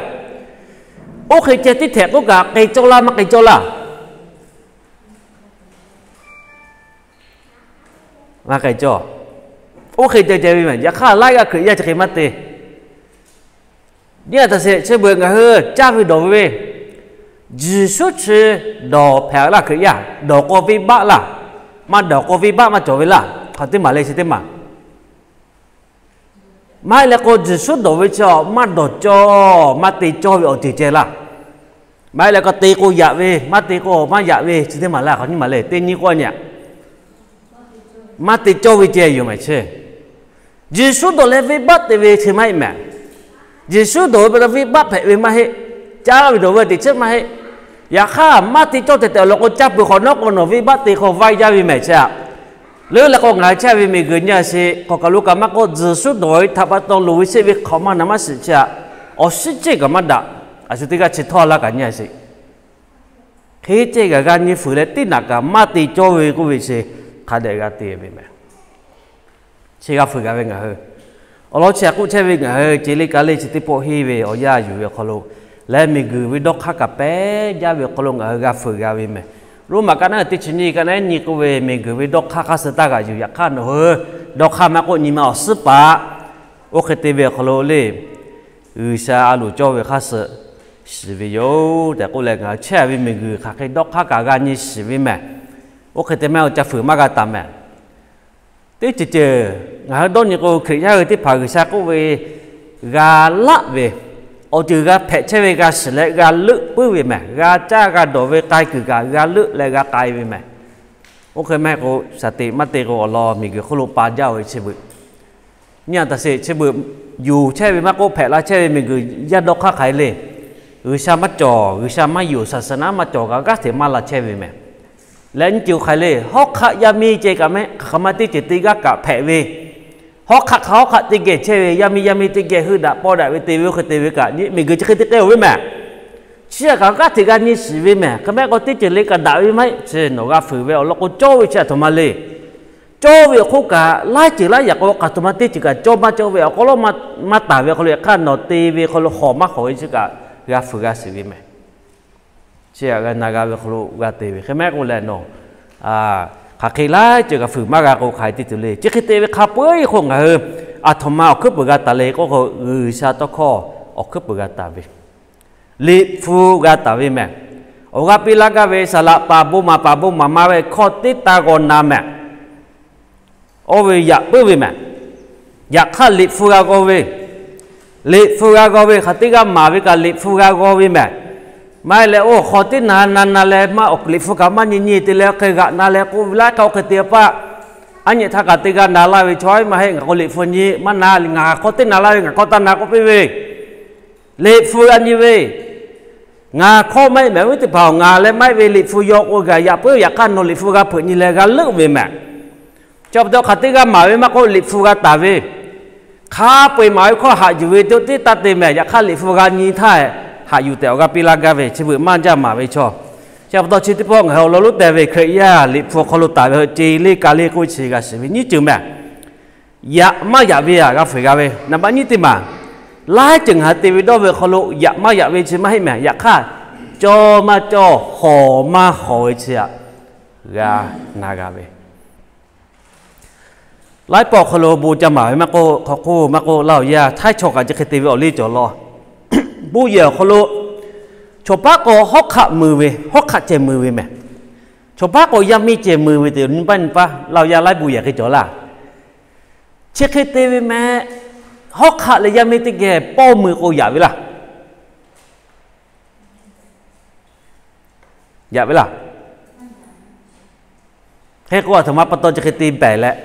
Oˇ hk'e ceh tiˉ htehꞈ k'oˆ kaꞈ k'e cawˇ laˇ maˇ k'e cawˇ laˇ. Maˇ k'ai cawˇ. Oˇ hk'e ceh ceh ve mehˬ. Yaꞈ hk'aˇ laiˉ g'aˇ Hkriꞈ yaˇ chi hk'e maˇ te. Nyi a taˍ sheˍ, chi beuꞈ ngaˬ hui caˇ ve dawˬ ve, Yeˍsuˆ chi dawˬ hpehꞈ laˇ Hkriꞈ yaˇ. Dawˬ k'o venˇbaˆ laˇ, maˇ dawˬ k'o venˇbaˆ maˇ cawˬ ve laˇ. Hk'aˬ teˇ maˬ le chi teˇ maˬ. Maˇ heˆ leh k'o Yeˍsuˆ dawˬ ve chi maˇ dawˬ cawˇ maˇ te cawˇ ve awˬ ceuˬ ceh laˇ. Maˇ heˆ leh k'o te k'o yaꞈ ve, maˇ te k'o maˇ yaꞈ ve chi teˇ maˬ laˇ. Hk'aˬ nyiˇ maˬ le, teˇ nyiˇ k'oˆ nyi a. Maˇ te cawˇ ve ceh yoˬ mehˬ chi. Yeˍsuˆ dawˬ leh venˇbaˆ te ve chi maˇ heˆ mehˬ. Yeˍsuˆ dawˬ ve pa taw venˇbaˆ hpehꞈ ve maˇ heˆ. Caˇ ve dawˬ ve teꞈ chiˉ maˇ heˆ. Yaꞈ hk'aˇ maˇ te cawˇ tehꞈ tehꞈ awˬ lawn k'o caˇ peuˬ hk'awꞈ nawˉ k'o nawˬ venˇbaˆ te hk'aw vaiˇ jaˇ ve mehˬ chi a. Leuˉ leh k'o ngaˬ hui chehˇ ve miˬguiˬ nyi a sheˍ, k'awꞈ kaˬ lo kaꞈ maˇ k'oˆ, Yeˍsuˆ dawˬ ve htaꞈ pa taw loˍ ve sheˆ ve hk'awꞈ maˇ na maˇ shiˍ chi a. Awˬ shinˉ ceˇ kaꞈ maˇ daꞈ. A shu teˇ g'aˇ chi htawˇ laˇ kaꞈ nyi a sheˍ. Hk'e ceh kaꞈ g'a nyi fuiˍ leh teˇ naꞈ kaꞈ maˇ te cawˇ ve k'oˆ ve chi hk'a dehꞈ g'a te ve mehˬ. Chi g'a fuiˍ g'a ve ngaˬ hui awˬ lawn chi htaꞈ k'oˆ chehˇ ve ngaˬ hui ce le ka le chi teˇ pawˆ henˇ ve awˬ yanˇ yuˬ ve awˬ hk'aw lo leh miˬguiˬ ve dawˇ hk'aˇ kaꞈ pehˉ jaˇ ve awˬ hk'aw lo ngaˬ hui g'a fuiˍ g'a ve mehˬ. Roˉmaꞈ ka naˉ teˇ chi nyiˇ ka naˉ nyi k'oˆ ve, miˬguiˬ ve dawˇ hk'aˇ hk'aˇ suh taˇ g'aꞈ yuˬ. Yaꞈ hk'aˇ nawˬ hui dawˇ hk'aˇ maˇ k'oˆ nyi ma awˬ suhˉ paˍ. Oˇ hk'e te ve awˬ hk'aw lo le, G'uiˬsha a loˍ cawˇ ve hk'aˇ suh shiˍ ve yoˬ tehꞈ k'oˆ leh, ngaˬ hui chehˇ ve miˬguiˬ hk'aˬ hk'e dawˇ hk'aˇ kaꞈ g'a nyi shiˍ ve mehˬ. Oˇ hk'e te maˇ heˆ ca fuiˍ maˇ g'a taˍ mehˬ. Teˇ ceuˬ ceuˬ ngaˬ hui dawˇ nyi k'o, Hkriꞈ yaˇ hui teˇ hpaˍ G'uiˬsha k'oˆ ve g'a laˆ ve, awˬ ceuˬ g'a hpehꞈ chehˇ ve g'a shiˍ leh g'a leuˆ puiˉ ve mehˬ. G'a caˇ g'a dawˬ ve k'ai kuiˬ kaꞈ g'a leuˆ leh g'a k'ai ve mehˬ. Oˇ hk'e maˇ heˆ k'o, shaˍ teꞈ maˇ te k'o awˬ lawn miˬguiˬ hk'oˆ lo pa jaˇ ve chi beuꞈ nyi a taˍ sheˍ, chi beuꞈ yonˍ chehˇ ve maˇ k'oˆ, hpehꞈ la chehˇ ve miˬguiˬ yaˇ dawˇ hk'aˇ hk'aˬ hk'e le. G'uiˬsha maˇ cawˬ, G'uiˬsha maˇ yonˍ, saˍsaˍnaˉ maˇ cawˬ kaꞈ g'aˇ hteꞈ maˇ la chehˇ ve mehˬ. Leh nyiˇ ceuˬ hk'aˬ hk'e le, hawˉ hk'aˆ yaˇ miˇ ceh kaꞈ mehˆ hk'aˬ hk'e maˇ teˇ ceuˬ te g'aˇ kaꞈ hpehꞈ ve Hawˉ hk'aˆ hk'a hawˉ hk'aˆ teˇ geh chehˇ ve, yaˇ miˇ yaˇ miˇ teˇ geh heuˆ daꞈ pawˇ daꞈ ve te ve oˇ hk'e te ve kaꞈ, miˬguiˬ chi hk'e te k'ai-oˬ ve mehˬ. Chi htaꞈ kaꞈ g'aˇ hteꞈ g'a nyi shiˍ ve mehˬ. Hk'e maˇ heˆ k'o teˇ ceuˬ le kaꞈ daꞈ ve maˇ heˆ. Chi nawˬ g'a fuiˍ ve awˬ lawn k'o, cawˇ ve chi aˬ htoꞈ ma le. Cawˇ ve awˬ hk'oˆ kaꞈ, laiˉ ceuˬ laiˉ yaꞈ k'o, aˬ htoꞈ ma teˇ ceuˬ kaꞈ cawˇ maˇ cawˇ ve awˬ hk'aw lo maˇ taˍ ve awˬ hk'aw lo, yaꞈ hk'aˇ nawˬ te ve hk'aw lo hawˍ maˇ hawˍ ve chi kaꞈ g'a fuiˍ g'a shiˍ ve mehˬ. Chi htaꞈ g'a na g'a ve hk'aw lo g'a te ve. Hk'e maˇ heˆ k'o lehˬ nawˬ hk'aˬ hk'e laiˉ ceuˬ g'a fuiˍ maˇ g'a k'o, hk'aˬ hk'e te tuˬ le. Chi hk'e te ve hk'a peu-eˬ k'o, ngaˬ hui aˬ htoꞈ ma awˬ hkuiˉ peuˬ g'a taˍ le k'oˆ k'o, G'uiˬsha tawˇ hkawˇ awˬ hkuiˉ peuˬ g'a taˍ ve, Liꞈ hpu g'a taˍ ve mehˬ. Awˬ g'aˇ piˇ laˇ gaˇ ve saˍ laꞈ paˍ bon maˍ paˍ bon maˍ ma ve hkawˇ teˇ taˇ g'aw na mehˬ. Oˇ ve yaꞈ puiˉ ve mehˬ. Yaꞈ hk'aˇ Liꞈ hpu g'a g'aw ve, Liꞈ hpu g'a g'aw ve hk'aˬ teˇ g'aˇ maˍ ve kaꞈ Liꞈ hpu g'a g'aw ve mehˬ. Maˇ heˆ leh oˇ hk'aw teˇ na na na leh maˇ, Liꞈ hpu kaꞈ maˇ nyi nyi te leh oˇ hk'e g'aꞈ na leh k'oˆ ve laiˉ hk'aˇ oˇ hk'e te a paˆ. Aˉ nyi htaˇ kaꞈ teˇ g'aˇ na laˇ ve chaw, maˇ heˆ, ngaˬ k'o Liꞈ hpu nyi maˇ na, ngaˬ hk'aw teˇ na laˇ ve ngaˬ hk'aw taˇ na k'oˆ piˇ ve, Liꞈ hpu g'a nyi ve, ngaˬ hk'awˇ maˇ heˆ mehˬ, viˉ teˇ hpaˍ-oˬ, ngaˬ leh maˇ heˆ ve Liꞈ hpu yaw k'o gaˬ yaꞈ puiˉ, yaꞈ hk'aˇ nawˬ Liꞈ hpu g'a hpeuꞈ nyi leh g'a leuˆ ve mehˬ. Chi pa taw hk'aˬ teˇ g'aˇ maˍ ve maˇ k'oˆ, Liꞈ hpu g'a taˍ ve, hk'a peu-eˬ maˍ ve hkawˇ haꞈ yuˬ ve teˇ taˇ te mehˬ. Yaꞈ hk'aˇ Liꞈ hpu g'a nyi htaˇ, haꞈ yuˬ tehꞈ awˬ g'aˇ piˇ laˇ gaˇ ve, chi beuꞈ maˇ jaˇ maˍ ve chaw. Chi pa taw chi teˇ pawˆ ngaˬ hui awˬ lawn lonˉ te ve Hkriꞈ yaˇ Liꞈ hpu awˬ hk'aw lo taˍ ve ce le ka le k'oˆ ve chi g'a shiˍ ve nyiˇ ceuˬ mehˬ. Yaꞈ maˇ yaꞈ ve htaꞈ g'a fuiˍ g'a ve, naˍ baˆ nyiˇ teˇ maˬ. Laiˉ ceuˬ ngaˬ hui te ve dawˇ ve awˬ hk'aw lo yaꞈ maˇ yaꞈ ve chi maˇ heˆ mehˬ. Yaꞈ hk'aˇ cawˇ maˇ cawˇ, hawˍ maˇ hawˍ ve chi htaꞈ g'a na g'a ve. Laiˉ pawˆ awˬ hk'aw lo bon ca maˍ ve maˇ k'oˆ, hk'aw k'oˆ maˇ k'oˆ, laˇ awˬ yaˇ htaiˇ chaw kaꞈ chi hk'e te ve awˬ liˇ cawˬ law. Bon yehˬ awˬ hk'aw lo chaw paˉ k'o hawˉ hk'aˆ mui ve, hawˉ hk'aˆ ceh mui ve mehˬ. Chaw paˉ k'o yaˇ miˇ ceh mui ve te nyi paˇ nyi paˇ, laˇ awˬ yaˇ laiˉ bon yehˬ hk'e cawˬ laˇ. Chi hk'e te ve mehˬ. Hawˉ hk'aˆ leh yaˇ miˇ teˇ geh pawˇ mui k'o yaꞈ ve laˇ. Yaꞈ ve laˇ. Hk'e k'o aˬ htoꞈ ma pa taw chi hk'e te pehˬ leh,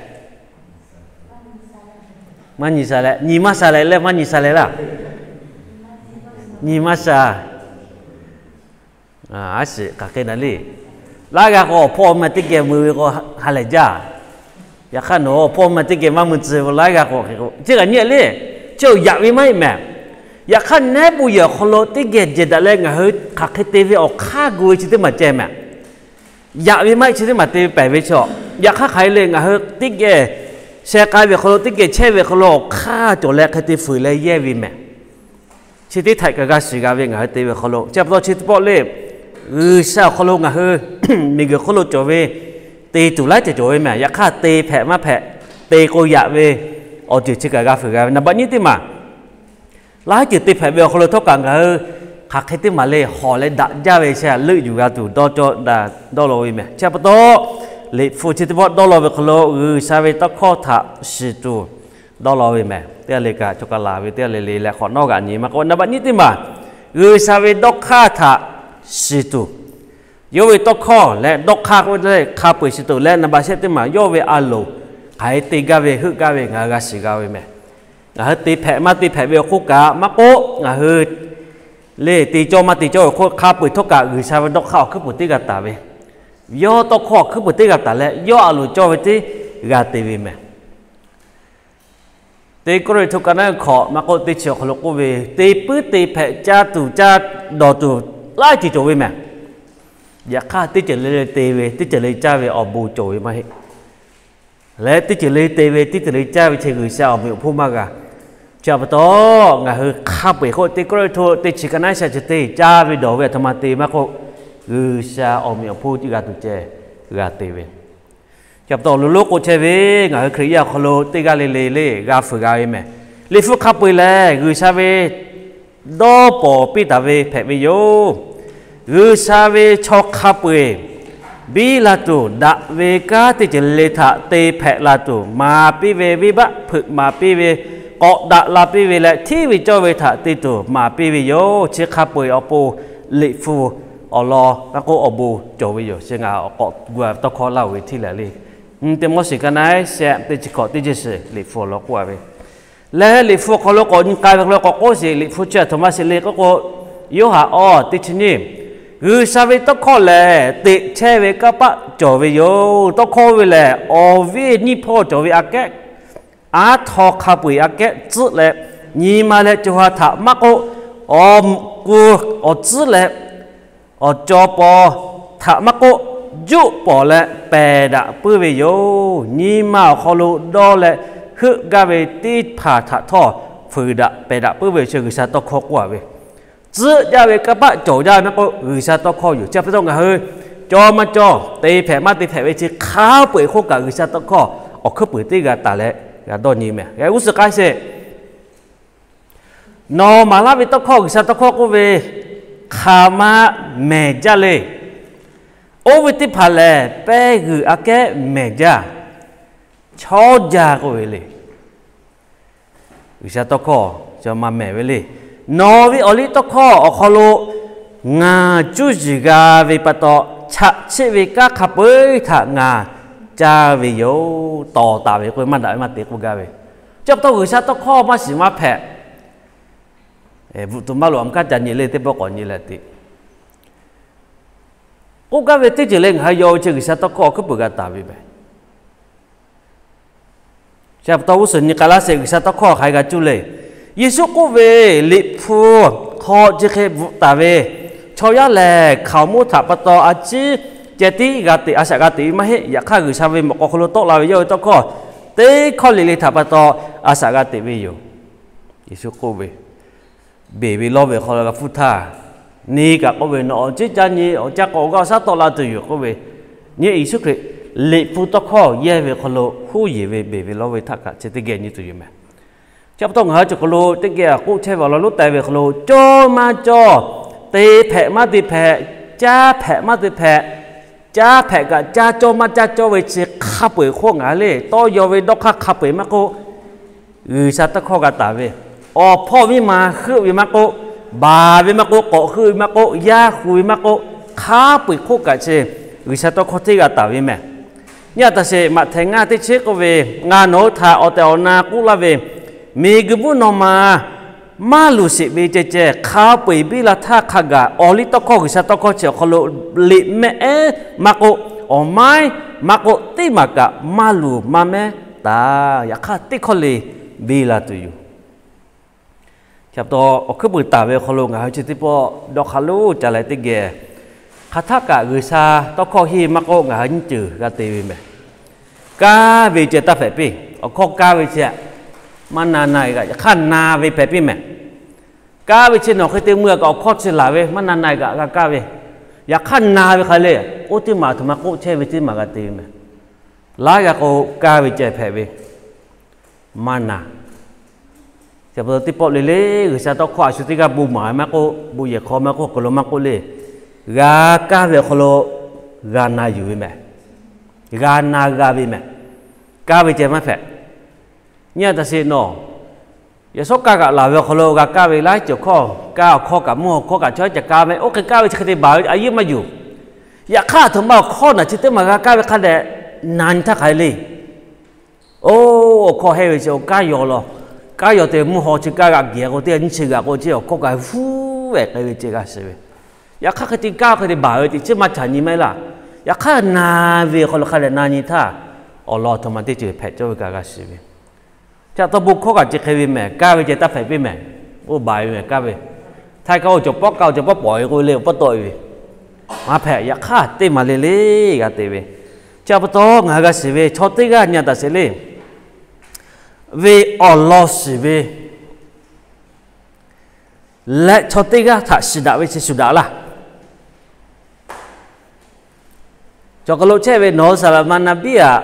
maˇ nyi sha leh, nyi maˇ sha leh leh maˇ nyi sha leh laˇ. Nyi maˇ sha. Aˉ shiˍ hk'aˬ hk'e na le. Laiˉ g'aˇ k'o awˬ hpawˇ meh teˇ geh mui ve k'o ha lehˬ jaˇ. Yaꞈ hk'aˇ nawˬ awˬ hpawˇ meh teˇ geh maˇ mui tcuh ve laiˉ g'aˇ k'o hk'e k'o chi kaꞈ nyi le. Chi awˬ yaꞈ ve maˇ heˆ mehˬ. Yaꞈ hk'aˇ nehˉ bon yehˬ awˬ hk'aw lo teˇ geh jehˬ daꞈ leh ngaˬ hui hk'aˬ hk'e te ve awˬ hk'aˇ gu ve chi teˇ maˬ ceh mehˬ. Yaꞈ ve maˇ heˆ, chi teˇ maˬ te ve pehˬ ve chaw. Yaꞈ hk'aˇ hk'aˬ hk'e le, ngaˬ hui teˇ geh sheh k'ai ve awˬ hk'aw lo, teˇ geh chehˇ ve awˬ hk'aw lo awˬ hk'aˇ cawˬ leh hk'e te fuiˍ leh yehˇ ve mehˬ. Chi teˇ htaꞈ kaꞈ g'a shiˍ g'a ve ngaˬ hui te ve awˬ hk'aw lo, chi pa taw chi teˇ pawˆ le. G'uiˬsha awˬ hk'aw lo ngaˬ hui miˬguiˬ hk'oˆ lo cawˬ ve te tuˬ laiˉ ceuˬ cawˬ ve mehˬ. Yaꞈ hk'aˇ te hpehꞈ maˇ hpehꞈ, te k'o yaꞈ ve awˬ ceuˬ chi kaꞈ g'a fuiˍ g'a ve. Naˍ baˆ nyiˇ teˇ maˬ, laiˉ ceuˬ te hpehꞈ ve awˬ hk'aw lo htawˇ kaꞈ ngaˬ hui hk'aˬ hk'e teˇ maˬ le hawˍ leh daꞈ jaˇ ve chi htaꞈ leuˆ yuˬ g'a tuˬ dawˇ cawˇ daꞈ dawˇ law ve mehˬ. Chi pa taw Liꞈ hpu chi teˇ pawˆ dawˇ law ve hk'aw lo G'uiˬsha ve tawˇ hkawˇ htaꞈ shiˍ tuˬ dawˇ law ve mehˬ. Teˇ g'aˇ le kaꞈ chaw ka laˬ ve teˇ g'aˇ le le leh k'awꞈ nawˉ g'aꞈ nyi maˇ k'o, naˍ baˆ nyiˇ teˇ maˬ, G'uiˬsha ve dawˇ hk'aˇ htaꞈ shiˍ tuˬ, yawˇ ve tawˇ hkawˇ leh dawˇ hk'aˇ k'oˆ ve hk'a peu-eˬ shiˍ tuˬ leh, naˍ baˆ shehˆ teˇ maˬ yawˇ ve a loˍ hk'aˬ hk'e te gaˇ ve heuˆ gaˇ ve ngaˬ hui g'a shiˍ g'a ve mehˬ. Ngaˬ hui te hpehꞈ maˇ te hpehꞈ ve awˬ hk'oˆ kaꞈ maˇ k'oˆ, ngaˬ hui le te cawˇ maˇ te cawˇ ve awˬ hk'oˆ hk'a peu-eˬ htawˇ kaꞈ G'uiˬsha ve dawˇ hk'aˇ awˬ hkuiˉ peuˬ teˇ g'aˇ taˍ ve, yawˇ tawˇ hkawˇ awˬ hkuiˉ peuˬ teˇ g'aˇ taˍ leh yawˇ a loˍ cawˇ ve teˇ g'aˇ te ve mehˬ. Teˇ Kawˇrenˍhtuˆ ka naˉ hkawꞈ maˇ k'oˆ teˇ chi awˬ hk'aw lo k'oˆ ve, te puiˉ te hpehꞈ caˇ tuˬ caˇ dawˬ tuˬ laiˉ ceuˬ cawˬ ve mehˬ. Yaꞈ hk'aˇ teˇ ceuˬ le le te ve, teˇ ceuˬ le caˇ ve awˬ bon cawˬ ve maˇ heˆ. Leh teˇ ceuˬ le te ve, teˇ ceuˬ le caˇ ve chi G'uiˬsha awˬ meꞈ awˬ hponˇ maˇ g'a. Chi pa taw ngaˬ hui hk'a peu-eˬ k'oˆ teˇ Kawˇrenˍhtuˆ teˇ chi ka naˉ sha chi teˇ caˇ ve dawˬ ve aˬ htoꞈ ma te maˇ k'oˆ, G'uiˬsha awˬ meꞈ awˬ hponˇ g'a tuˬ ceh g'a te ve. Chi pa taw awˬ lawn lonˉ k'oˆ chehˇ ve, ngaˬ hui Hkriꞈ yaˇ awˬ hk'aw lo teˇ g'aˇ le le le g'a fuiˍ g'a ve mehˬ. Liꞈ hpu hk'a peu-eˬ lehˬ G'uiˬsha ve dawˇ pawnˍ piˇ taˍ ve hpehꞈ ve yoˬ. G'uiˬsha ve chaw hk'a peu-eˬ biˇ la tuˬ daꞈ ve kanˉ teˇ ceuˬ le le htaꞈ te hpehꞈ la tuˬ maˍ piˇ ve, venˇbaˆ hpeuꞈ maˍ piˇ ve, k'awꞈ daꞈ la piˇ ve leh hteˇ ve cawˇ ve htaꞈ te tuˬ maˍ piˇ ve yoˬ. Chi hk'a peu-eˬ awˬ pon Liꞈ hpu awˬ lawn maˇ k'oˆ awˬ bon cawˬ ve yoˬ. Chi ngaˬ awˬ k'awꞈ gu tawˇ hkawˇ laˇ-oˬ ve htiˇ lehˍ le. Nyi teˇ Moˉseˍ ka naˉ shehˆ teˇ chi hkawꞈ teˇ chi suhˍ Liꞈ hpu awˬ lawn k'oˆ a ve, leh Liꞈ hpu awˬ hk'aw lo k'awꞈ nyi k'ai ve hk'aw lo k'awꞈ k'oˆ sheˍ, Liꞈ hpu chi aˬ htoꞈ ma sheˍ le k'oˆ k'o, Yoˇhanˬ awˬ teˇ chi nyiˇ, G'uiˬsha ve tawˇ hkawˇ lehˬ teꞈ chehˇ ve kanˇ paˆ cawˬ ve yoˬ. Tawˇ hkawˇ ve lehˬ awˬ viˉ nyiˇ hpawˇ cawˬ ve aꞈ kehˉ aˉ htaw hk'a peu-eˬ aꞈ kehˉ tcuhˆ leh, nyi ma leh co ha htaꞈ maˇ k'oˆ, awˬ mvuhꞈ ku awˬ tcuhˉ leh awˬ caw paw htaꞈ maˇ k'oˆ, juˆ pawˍ leh pehˬ daꞈ puiˉ ve yoˬ. Nyi ma awˬ hk'aw lo dawˇ leh heuˆ gaˇ ve teˇ hpaˍ htaꞈ htawˇ fuiˍ daꞈ pehˬ daꞈ puiˉ ve chi G'uiˬsha tawˇ hkawˇ k'oˆ a ve, tcuhˆ jaˇ ve kanˇ paˆ cawˬ jaˇ ve maˇ k'oˆ, G'uiˬsha tawˇ hkawˇ yoˬ. Chi pa taw ngaˬ hui cawˇ maˇ cawˇ, te hpehꞈ maˇ te hpehꞈ ve chi hk'a peu-eˬ hk'oˆ kaꞈ G'uiˬsha tawˇ hkawˇ awˬ hkuiˉ puiˍ teˇ g'a taˍ leh g'a dawˇ nyi meh. G'uˇ suhˍ k'ai sheˍ. Nawˬ maˍ laˇ ve tawˇ hkawˇ, G'uiˬsha tawˇ hkawˇ k'oˆ ve, hk'aˬ ma mehˬ jaˇ le. Oˇ ve teˇ hpaˍ lehˬ, pehˇ g'uiˬ aꞈ kehˉ mehˬ jaˇ, chaw jaˇ k'oˆ ve le. G'uiˬsha tawˇ hkawˇ cawˬ ma mehˬ ve le. Nawˬ ve awˬliˇ tawˇ hkawˇ awˬ hk'aw lo ngaˬ cuˇ yiˍ g'a ve pa taw, chaꞈ chiˆ ve kanˉ hk'a peu-eˬ htaꞈ ngaˬ caˇ ve yoˬ. Tawˍ taˍ ve k'oˆ ve maˇ daꞈ ve maˇ te k'oˆ gaˇ ve. Chi pa taw G'uiˬsha tawˇ hkawˇ maˇ shiˍ maˇ hpehꞈ. Bvuhꞈ tuˬ maˇ loꞈ, aˬ ma kaˉ ca nyi le, teˇ pawˆ k'awꞈ nyi leh te k'oˆ gaˇ ve teˇ ceuˬ leh ngaˬ hui yaw ve chi G'uiˬsha tawˇ hkawˇ awˬ hkuiˉ puiˍ g'a taˍ ve meh. Chi pa taw g'uˇ suhˍ nyi k'ai laˇ sheˍ, G'uiˬsha tawˇ hkawˇ hk'aˬ hk'e g'a cuˇ le. Yeˍsuˆ k'oˆ ve, Liꞈ hpu hk'aw chi hk'e bvuhꞈ taˍ ve, Chaw yaˇ lehˬ hkaoˍmonˇ htaꞈ pa taw a ciˉ ceh tiˉ g'a teꞈ, a shaꞈ g'a teꞈ ve maˇ heˆ. Yaꞈ hk'aˇ, G'uiˬsha ve mawꞈ k'aw hk'aw lo tawˆ la ve yawˇ ve tawˇ hkawˇ teˇ hkawˇ le le htaꞈ pa taw a shaꞈ g'a teꞈ ve yoˬ. Yeˍsuˆ k'oˆ ve, beˬ ve lawˇ ve awˬ hk'aw lo g'a hpuˇ htaˇ, neˇ kaꞈ k'oˆ ve, Nawˬ awˬ ciˉ caˇ nyi, awˬ caˇ k'awꞈ g'aˇ awˬ shaˉ tawˆ la tuˬ yoˬ k'oˆ ve, nyi Yeˍsuˆ Hkriꞈ Liꞈ hpu tawˇ hkawˇ yehˇ ve awˬ hk'aw lo huˉ yeˬ ve beˬ ve lawˇ ve htaꞈ kaꞈ chi teˇ geh nyi tuˬ yoˬ meh. Chi pa taw ngaˬ hui cawˬ hk'aw lo teˇ geh k'oˆ chehˇ ve awˬ lawn lonˉ teh ve awˬ hk'aw lo cawˇ maˇ cawˇ, te hpehꞈ maˇ te hpehꞈ, caˇ hpehꞈ maˇ te hpehꞈ, caˇ hpehꞈ kaꞈ caˇ cawˇ maˇ caˇ cawˇ ve chi hk'a peu-eˬ hk'oˆ ngaˬ hui le tawˇ yaw ve dawˇ hk'aˇ hk'a peu-eˬ maˇ k'oˆ, G'uiˬsha tawˇ hkawˇ g'a taˍ ve, awˬ hpawˇ miˇ ma heuˆ ve maˇ k'oˆ, baˬ ve maˇ k'oˆ, k'awꞈ heuˆ ve maˇ k'oˆ, yaˇ hu ve maˇ k'oˆ, hk'a peu-eˬ hk'oˆ kaꞈ chi G'uiˬsha tawˇ hkawˇ teˇ g'a taˍ ve meh. Nyi a taꞈ sheˍ, Maꞈhtehˍ ngaˇ teˇ chi k'oˆ ve, Ngaˬ nawˬ hui htaꞈ awˬ tehˬ awˬ na k'oˆ laˇ ve, miˬguiˬ mvuhˇ naw ma maˇ luˬ sheˍ ve ceh ceh, hk'a peu-eˬ biˇ la htaˇ hk'a gaˬ awˬliˇ tawˇ hkawˇ G'uiˬsha tawˇ hkawˇ chi awˬ hk'aw lo liꞈ mehˆ ehˉ maˇ k'oˆ, awˬ maiˉ maˇ k'oˆ, teˇ maˬ kaꞈ maˇ luˬ maˇ mehˉ taˍ. Yaꞈ hk'aˇ teˇ hkawˇ le biˇ la tuˬ yoˬ. Chi pa taw awˬ hkuiˉ puiˍ taˍ ve awˬ hk'aw lo ngaˬ hui chi teˇ pawˆ dawˇ hk'a loˉ ca leh teˇ geh, hk'aˬ htaˇ kaꞈ G'uiˬsha tawˇ hkawˇ henˇ maˇ k'oˆ ngaˬ hui nyiˇ ceuˬ g'a te ve meh. Kaˇ ve ceh taˇ hpehꞈ piˇ. Awˬ hkawˇ kaˇ ve chi maˇ na na kaꞈ, yaꞈ hk'aˇ na ve hpehꞈ piˇ meh. Kaˇ ve chi nawˬ hk'e te mui a kaꞈ awˬ hkawˇ chi laˬ ve maˇ na na kaꞈ g'a kaˇ ve, yaꞈ hk'aˇ na ve hk'a le, oˇ teˇ maˬ aˬ htoꞈ ma k'oˆ chehˇ ve teˇ maˬ g'a te ve meh. Laiˉ g'a k'o, kaˇ ve ceh hpehꞈ ve, maˇ na. Chi pa taw teˇ pawˆ le le G'uiˬsha tawˇ hkawˇ a shu teˇ g'aˇ bon maˍ ve maˇ k'oˆ, bon yehˬ hk'aw maˇ k'oˆ, hk'aw lo maˇ k'oˆ le, g'a kaˇ ve awˬ hk'aw lo g'a na yuˬ ve meh. G'a na g'a ve meh. Kaˇ ve ceh maˇ hpehꞈ. Nyi a taꞈ sheˍ nawˬ, yaꞈ shawˉ kaˇ g'aꞈ laˬ ve awˬ hk'aw lo g'a kaˇ ve laiˉ ceuˬ hkawˇ, kaˇ awˬ hkawˇ kaꞈ mvuhˇ awˬ hkawˇ kaꞈ chaw yaˇ ca kaˇ ve, oˇ hk'e kaˇ ve chi hk'e te baˬ ve a yeˇ maˇ yuˬ. Yaꞈ hk'aˇ aˬ htoꞈ ma awˬ hkawˇ naˬ chi teˇ maˬ g'a kaˇ ve hk'a dehꞈ na nyi htaˇ hk'aˬ hk'e le. Oˇ, awˬ hkawˇ hehˇ ve chi awˬ kaˇ yaw law, kaˇ yaw te mvuhˇ haw chi kaˇ g'aꞈ gehˬ k'o teˇ nyiˇ chi g'aꞈ k'o chi awˬ hkawˇ kaꞈ vuˉ vehꞈ k'ai ve ceh g'a shiˍ ve. Yaꞈ hk'aˇ hk'e te kaˇ hk'e te baˬ ve teꞈ chiˉ maˇ caꞈ nyi maˇ heˆ laˇ. Yaꞈ hk'aˇ na ve awˬ hk'aw lo hk'a dehꞈ na nyi htaˇ, awˬ lawn aˬ htoꞈ ma teˇ ceuˬ hpehꞈ cawˇ ve kaꞈ g'a shiˍ ve. Chi pa taw bon hkawˇ kaꞈ chi hk'e ve meh, kaˇ ve ceh taˇ hpehꞈ piˇ meh. Oˇ baˬ ve meh kaˇ ve. Htaiˇ kaˇ oˇ cawˬ pawˆ kaˇ oˇ cawˬ pawˆ pawˍ ve k'oˆ ve le, awˬ pawˆ tawˆ e ve, maˇ hpehꞈ. Yaꞈ hk'aˇ teˇ maˬ le le g'a te ve. Chi pa taw ngaˬ hui g'a shiˍ ve chaw teˇ g'aˇ nyi a taꞈ sheˍ le. Ve awˬ lawn shiˍ ve leh chaw teˇ g'aˇ htaꞈ shiˍ daꞈ ve chi shuˍ daꞈ laˇ. Cawˬ hk'aw lo chehˇ ve nawˬ hui saˍ laˍ ma na biˇ aꞈ,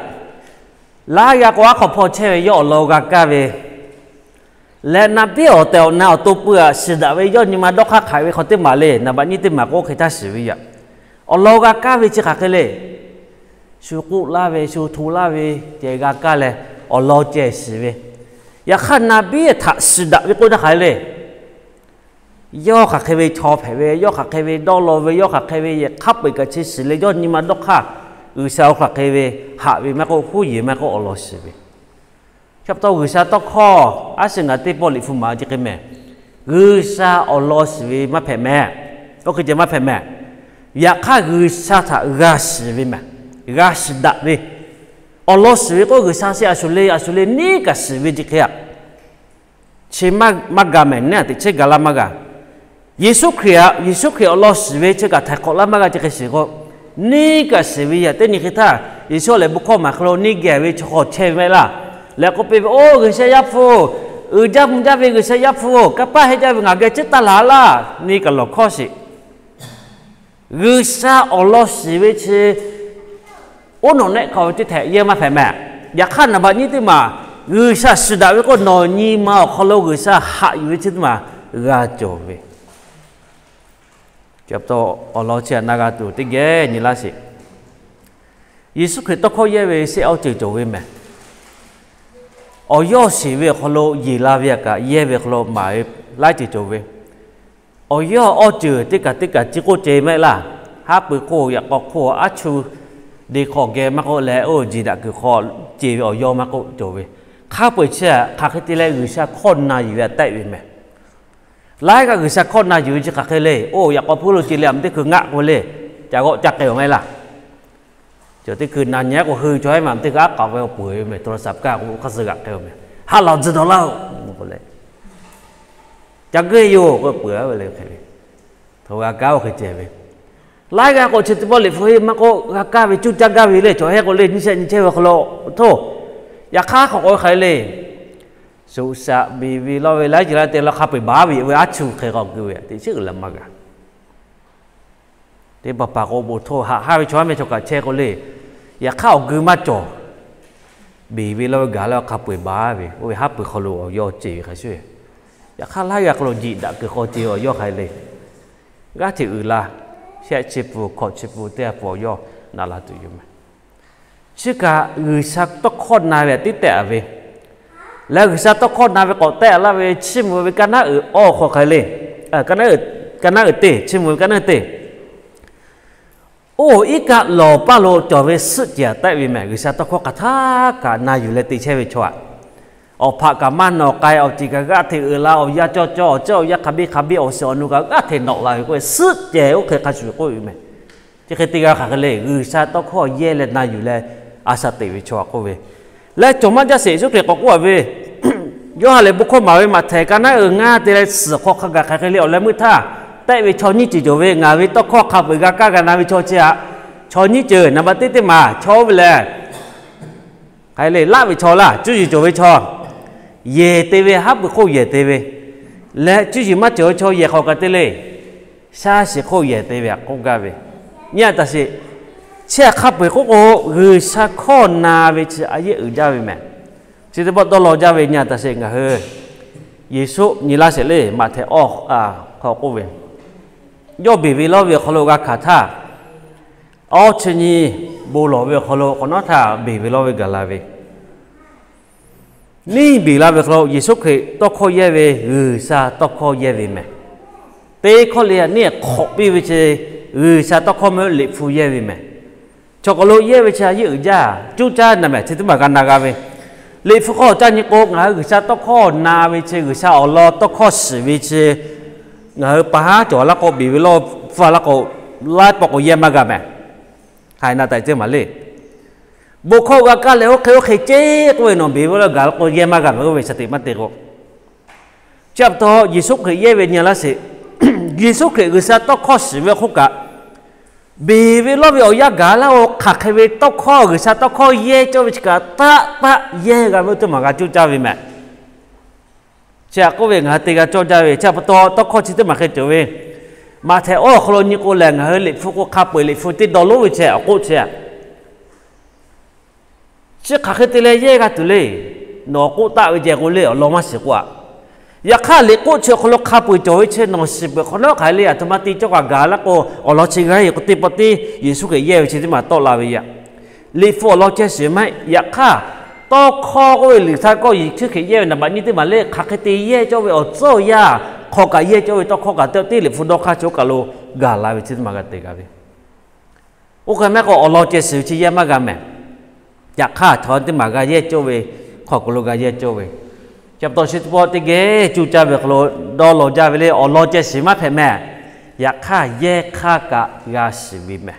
laiˉ g'a k'o aˉ hk'aw hpawˇ chehˇ ve yawˇ awˬ lawn g'a kaˇ ve, leh na biˇ awˬ tehˬ awˬ na awˬ to pui aꞈ shiˍ daꞈ ve yawˇ nyi ma dawˇ hk'aˇ hk'aiꞈ ve hk'aw teˇ maˬ le, naˍ baꞈ nyiˇ teˇ maˬ k'o hk'e htaˇ shiˍ ve yaꞈ. Awˬ lawn g'a kaˇ ve chi hk'aˬ hk'e le. Shu k'oˆ laˇ ve, shu hto laˇ ve ceh g'a kaˇ leh, awˬ lawn ceh shiˍ ve. Yaꞈ hk'aˇ na biˇ htaꞈ shiˍ daꞈ ve k'oˆ htaˇ hk'aˬ hk'e le. Yawˇ hk'aˬ hk'e ve chaw hpehꞈ ve, yawˇ hk'aˬ hk'e ve dawˇ law ve, yawˇ hk'aˬ hk'e ve yehˬ hk'a peu-eˬ kaꞈ chi shiˍ leh yawˇ nyi ma dawˇ hk'aˇ, G'uiˬsha oˇ hk'aˬ hk'e ve haꞈ ve maˇ k'oˆ, huˉ yeˬ maˇ k'oˆ, awˬ lawn shiˍ ve. Chi pa taw G'uiˬsha tawˇ hkawˇ a shu ngaˬ teˇ pawˆ liꞈ hpu maˍ ve chi hk'e meh. G'uiˬsha awˬ lawn shiˍ ve maˇ hpehꞈ meh. Oˇ hk'e ceh maˇ hpehꞈ meh. Yaꞈ hk'aˇ G'uiˬsha htaꞈ g'a shiˍ ve meh. G'a shiˍ daꞈ ve. Awˬ lawn shiˍ ve k'o, G'uiˬsha chi a shuˍ le, a shuˍ le neˇ kaꞈ shiˍ ve ce hk'e a, chi maˇ g'a mehˍ, neˇ a teꞈ chehˇ gaˬ laˇ maˇ g'a. Yeˍsuˆ Hkriꞈ, Yeˍsuˆ Hkriꞈ awˬ lawn shiˍ ve chi kaꞈ htaiˍ hk'awꞈ laˇ maˇ g'a ce hk'e shiˍ k'o, neˇ kaꞈ shiˍ ve yaꞈ teˇ nyi hk'e htaˇ, Yeˍsuˆ lehˬ bon hkawˇ maˍ hk'aw lo neˇ geh ve chaw hk'aw chehˇ ve maˇ heˆ laˇ. Leh k'oˆ piˇ ve, Oˇ G'uiˬsha Yaˇ hpu, uiˍ jaˇ mvuh jaˇ ve G'uiˬsha Yaˇ hpu, kanˇ paˆ heh jaˇ ve ngaˬ geh ciˉ taˇ laˬ laˇ. Neˇ kaꞈ lawˬ hkawˇ sheˍ. G'uiˬsha awˬ lawn shiˍ ve chi oˉ nawꞈ nehˆ hk'aw ve teˇ htehꞈ yehˇ maˇ hpehꞈ mehˍ. Yaꞈ hk'aˇ, naˍ baꞈ nyiˇ teˇ maˬ G'uiˬsha shiˍ daꞈ ve k'o, nawˬ nyi ma awˬ hk'aw lo G'uiˬsha haꞈ yuˬ ve chi teˇ maˬ g'a cawˬ ve. Awˬ lawn chi htaꞈ na g'a tuˬ teˇ geh nyi laˇ sheˍ. Yeˍsuˆ Hkriꞈ tawˇ hkawˇ yehˇ ve shehˆ awˇ ceuˬ cawˬ ve mehˍ. Awˬ yawˇ shiˍ ve awˬ hk'aw lo yeˬ la ve htaꞈ kaꞈ yehˇ ve awˬ hk'aw lo maˍ ve laiˉ ceuˬ cawˬ ve. Awˬ yawˇ awˇ ceuˬ teˇ kaˬ teˇ kaˬ ci k'oˆ ce maˇ heˆ laˇ. Haˉ pui hk'oˆ yaꞈ k'aw hk'oˆ aˉ chu de hk'aw geh maˇ k'oˆ leh, oˇ jeˬ daꞈ kuiˬ hk'aw ce ve awˬ yawˇ maˇ k'oˆ cawˬ ve. Hk'a peu-eˬ chi htaꞈ hk'aˬ hk'e te leh G'uiˬsha hkawˇ na yuˬ ve htaꞈ tehˆ ve mehˍ. Laiˉ g'aˇ G'uiˬsha hkawˇ na yuˬ ve chi hk'aˬ hk'e le. Oˇ yaꞈ k'aw hpu lo ce leh a ma teˇ hkui ngaˆ k'oˆ ve le. Ca g'awˆ ca k'ai-oˬ maˇ heˆ laˇ. Cawˬ teˇ hkui na nyi k'o, hui chaw hehˉ ma teˇ hkui aˉ k'aoˍ ve awˬ peuˬ ve mehˍ, to la saˍ kaˇ k'o, hk'a suh g'aꞈ k'ai-oˬ mehˍ. Haˉ laˬ tzuhˬ dawˬ laˇ-oˬ k'oˆ leh, ca g'euˆ yoˬ k'oˆ peuˬ ve le hk'e ve. Hto g'a kaˇ oˇ hk'e ceh ve. Laiˉ g'aˇ k'o, chi teˇ pawˆ liꞈ hpu heˆ maˇ k'oˆ, g'a kaˇ ve cuˇ caˇ gaˇ ve le. Cawˬ hehˉ k'o le, nyiˇ shehˆ nyi chehˇ ve awˬ hk'aw lo, hto, yaꞈ hk'aˇ hk'aw k'oˆ ve hk'aˬ hk'e le. Suꞈ shaꞈ beˬ ve lawˇ ve laiˉ ceuˬ laiˉ te la hk'a peu-eˬ baˬ ve, oˇ ve aˉ chu hk'e k'awꞈ keu ve teꞈ chiˉ uiˍ la maˇ g'a. Teˇ hpaˍ hpaˍ k'o, bon hto haꞈ haˉ ve chaw haˉ meh chaw kaꞈ chehˇ k'o le, yaꞈ hk'aˇ awˬ geu maˇ cawˬ. Beˬ ve lawˇ ve gaˬ la hk'a peu-eˬ baˬ ve, oˇ ve haˉ pui hk'aw lo awˬ yawˇ ce ve hk'a shuˍ. Yaꞈ hk'aˇ laiˉ g'aˇ hk'aw lo jeˬ daꞈ kuiˬ hk'aw ce awˬ yawˇ hk'a le. G'aˇ hteꞈ uiˍ la, shehˆ chi pun hkawꞈ chi pun teˇ g'aˇ pun awˬ yawˇ naꞈ la tuˬ yoˬ mehˍ. Chi kaꞈ G'uiˬsha tawˇ hkawˇ na ve htaꞈ tiˉ tehˆ-a ve, leh G'uiˬsha tawˇ hkawˇ na ve k'awꞈ tehˆ-a laˇ ve Chiˇ mvuh ve ka naˉ uiˍ awˇ hk'aw hk'a le. Ka naˉ uiˍ, ka naˉ uiˍ teˇ, Chiˇ mvuh ve ka naˉ uiˍ teˇ. Oˇ iˉ kaˆ lawˬ paˇ lo cawˬ ve suhˆ cehˬ htaꞈ tehˆ ve mehˍ. G'uiˬsha tawˇ hkawˇ hk'aˬ htaˇ kaꞈ na yuˬ leh te chehˇ ve chaw aꞈ, awˬ hpaꞈ kaꞈ maˇ nawꞈ k'ai, awˬ ceˬ kaꞈ g'aˇ hteꞈ uiˍ la, awˬ yanˇ cawˇ cawˇ, awˬ ceuˬ awˬ yanˇ hk'a biˇ hk'a biˇ, awˬ shiˍ awˬ nu kaꞈ g'aˇ hteꞈ nawꞈ la ve k'oˆ ve suhˆ cehˬ oˇ hk'e hk'a shuˍ k'oˆ ve mehˍ. Chi hk'e te g'a hk'aˬ hk'e le, G'uiˬsha tawˇ hkawˇ yehˇ leh na yuˬ leh a shaꞈ teꞈ ve chaw aꞈ k'oˆ ve, leh cawˬ maˇ jaˇ sheˍ. Yeˍsuˆ Hkriꞈ k'awꞈ k'oˆ-a ve, Yoˇhanˬ lehˬ bon hkawˇ maˍ ve Maꞈhtehˍ ka naˉ uiˍ ngaˇ te leh suhˍ hk'aw hk'a gaˬ hk'aˬ hk'e le awˬ leh meuˇ htaˇ, tehˆ ve chaw nyiˇ ceuˬ cawˬ ve, ngaˬ ve tawˇ hkawˇ hk'a peu-eˬ g'a kaˇ g'a na ve chaw chi aꞈ, chaw nyiˇ ceuˬ. Naˍ baꞈ teˇ teˇ maˬ chaw oˇ ve lehˬ, hk'aˬ hk'e le laˆ ve chaw laˇ, cuˇ yiˍ cawˬ ve chaw, yehˬ te ve, haˉ pui hk'oˆ yehˬ te ve, leh cuˇ yiˍ maˇ cawˬ ve chaw yehˬ hk'aw kaꞈ te le, shaˉ shiˍ hk'oˆ yehˬ te ve aꞈ k'oˆ gaˇ ve. Nyi a taˍ sheˍ. Chi htaꞈ hk'a peu-eˬ k'oˆ k'o, G'uiˬsha hkawˇ na ve chi a yehˉ uiˍ jaˇ ve mehˍ. Chi teˇ pawˆ dawˇ law jaˇ ve nyi a taˍ sheˍ. Ngaˬ hui Yeˍsuˆ nyi laˇ sheˍ le, Maꞈhtehˍ awˇ hk'aw k'oˆ ve, yawˇ beˬ ve lawˇ ve awˬ hk'aw lo g'a hkanˍ htaˇ, awˇ chi nyi bon lawˬ ve awˬ hk'aw lo k'awꞈ nawˉ htaˇ beˬ ve lawˇ ve gaˬ la ve, neˇ beˬ la ve hk'aw lo Yeˍsuˆ Hkriꞈ tawˇ hkawˇ yehˇ ve, G'uiˬsha tawˇ hkawˇ yehˇ ve mehˍ. Teˇ hkawˇ le neˇ hk'awꞈ piˇ ve chi G'uiˬsha tawˇ hkawˇ meuˇ Liꞈ hpu yehˇ ve mehˍ. Chaw k'awꞈ lo yehˇ ve chi a yehˉ uiˍ jaˇ, cuˇ caˇ na mehˍ chi teˇ maˬ g'a na g'a ve. Liꞈ hpu hk'aw ca nyi k'o, ngaˬ hui G'uiˬsha tawˇ hkawˇ na ve chi, G'uiˬsha awˬ lawn tawˇ hkawˇ shiˍ ve chi, ngaˬ hui pa haˉ cawˬ laˇ k'o, beˬ ve lawˇ hpu laˇ k'o, laiˉ pawˆ k'o yehˇ maˇ g'a mehˍ. Hk'aˬ hk'e na taꞈ ceh maˬ le. Bon hkawˇ g'a kaˇ leh oˇ hk'e oˇ hk'e ceh k'oˆ ve nawˬ beˬ ve lawˇ gaˬ la k'o yehˇ maˇ g'a mehˍ, oˇ ve shaˍ teꞈ maˇ te k'o. Chi pa taw Yeˍsuˆ Hkriꞈ yehˇ ve nyi laˇ sheˍ. Yeˍsuˆ Hkriꞈ G'uiˬsha tawˇ hkawˇ shiˍ ve awˬ hk'oˆ kaꞈ, beˬ ve lawˇ ve awˬ yanˇ gaˬ laˇ-o, hk'aˬ hk'e ve tawˇ hkawˇ, G'uiˬsha tawˇ hkawˇ yehˇ cawˇ ve chi kaꞈ taˆ taˆ yehˇ g'a ve oˇ teˇ maˬ g'a cuˇ caˇ ve mehˍ. Chi htaꞈ k'oˆ ve ngaˬ hui te g'a cawˇ jaˇ ve, chi pa taw tawˇ hkawˇ chi teˇ maˬ hk'e cawˬ ve, Maꞈhtehˍ awˇ awˬ hk'aw lo nyi k'o lehˬ, ngaˬ hui Liꞈ hpu k'o hk'a peu-eˬ Liꞈ hpu teˇ dawˇ lonˉ ve chi awˬ k'oˆ chi a. Chi hk'aˬ hk'e te leh yehˇ g'a tuˬ le. Nawˬ k'oˆ taˆ ve ceh k'o le awˬ lawn maˇ shiˍ k'o a. Yaꞈ hk'aˇ Liꞈ k'oˆ chi awˬ hk'aw lo hk'a peu-eˬ cawˬ ve chi nawˬ shiˍ peuˬ hk'awꞈ nawˉ hk'aˬ hk'e le, aˬ htoꞈ ma te cawˇ kaꞈ gaˬ laˇ k'o, awˬ lawn chi g'a-e k'o teˇ pawˆ tiˉ Yeˍsuˆ Hkriꞈ yehˇ ve chi teˇ maˬ tawˆ la ve yoˬ. Liꞈ hpu awˬ lawn ceh shiˍ maˇ heˆ. Yaꞈ hk'aˇ, tawˇ hkawˇ k'oˆ ve Liꞈ htaˇ kawˇ Yeˍsuˆ Hkriꞈ yehˇ ve naˍ baꞈ nyiˇ teˇ maˬ le, hk'aˬ hk'e te yehˇ cawˇ ve awˬ tcuhˉ awˬ yanˇ hk'aw kaꞈ yehˇ cawˇ ve tawˇ hkawˇ kaꞈ teˇ tiˉ Liꞈ hpu dawˇ hk'aˇ chi oˇ kaˬ lo gaˬ la ve chi teˇ maˬ g'a te g'a ve. Oˇ hk'e maˇ k'o awˬ lawn ceh shiˍ ve chi yehˇ maˇ g'a mehˍ. Yaꞈ hk'aˇ chaw teˇ maˬ g'a yehˇ cawˇ ve, hk'aw k'oˍ lo g'a yehˇ cawˇ ve. Chi pa taw chi teˇ pawˆ teˇ geh cuˇ caˇ ve hk'aw lo dawˇ law jaˇ ve le, awˬ lawn ceh shiˍ maˇ hpehꞈ mehˍ. Yaꞈ hk'aˇ yehˇ hk'aˇ kaꞈ g'a shiˍ ve mehˍ.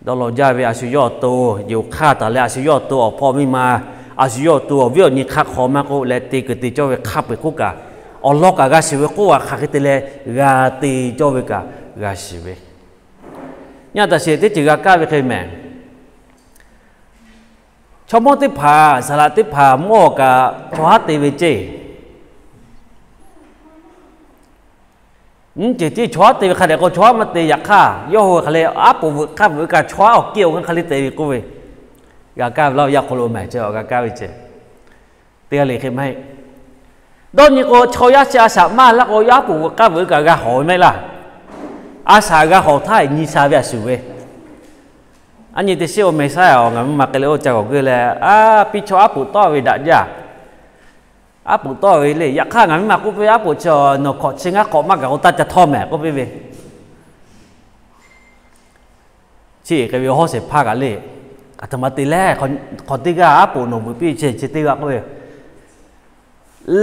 Dawˇ law jaˇ ve a shu yawˇ awˬ to, yonˍ hk'aˇ taˍ leh a shu yawˇ awˬ to awˬ hpawˇ miˇ ma, a shu yawˇ awˬ to awˬ viˉ awˬ nyi hk'a hk'awꞈ maˇ k'oˆ leh te kuiˬ te cawˇ ve hk'a peu-eˬ k'oˆ kaꞈ, awˬ lawn kaꞈ g'a shiˍ ve k'oˆ a hk'aˬ hk'e te leh g'a te cawˇ ve kaꞈ g'a shiˍ ve. Nyi a taꞈ sheˍ teˇ ceuˬ g'a kaˇ ve hk'e mehˍ. Chaw mawˇ teˇ hpaˍ saˍ laꞈ teˇ hpaˍ mawˇ kaꞈ chaw haˉ te ve ceˇ. Nyiˇ ceuˬ tiˉ chaw haˉ te ve hk'a dehꞈ k'o chaw haˉ maˇ te. Yaꞈ hk'aˇ yawˇ hui hk'aˬ lehˬ aˉ poꞈ veuꞈ k'aˇ veuꞈ kaꞈ chaw haˉ awˬ kehˬ awˬ hk'aˇ hk'e le te ve k'oˆ ve, g'a kaˇ ve laˇ. Yaˇ hk'aw lo mehˍ chi g'a kaˇ ve ceˇ. Teˇ g'aˇ le hk'e maˇ heˆ. Dawˇ nyi k'o chaw yaˇ chi a shaꞈ maˇ laˇ k'o, yaˇ aˉ poꞈ veuꞈ k'aˇ veuꞈ kaꞈ g'a hawˍ ve maˇ heˆ laˇ. A shaꞈ g'a hawˍ htaˇ nyi sha ve a shuˍ ve. Aˉ nyi teˇ shiˉ awˬ meh saiˉ awˬ ngaˬ miˇ ma hk'e le oˇ ca g'awˬ geuˆ leh, a, piˇ chaw aˉ poꞈ tawˆ ve daꞈ jaˇ. Aˉ poꞈ tawˆ ve le. Yaꞈ hk'aˇ ngaˬ miˇ ma k'oˆ piˇ ve, aˉ poꞈ chi nawˬ hkawꞈ chi ngaˇ hk'awꞈ maˇ gaˬ k'o taˇ ca htawˇ mehˍ k'oˆ piˇ ve. Chi hk'e ve hawˉ shehˍ hpaˇ kaꞈ le, aˬ htoꞈ ma te leh, hk'aw teˇ g'aˇ aˉ poꞈ nawˬ veuꞈ piˇ chi chi teˇ g'aˇ k'oˆ ve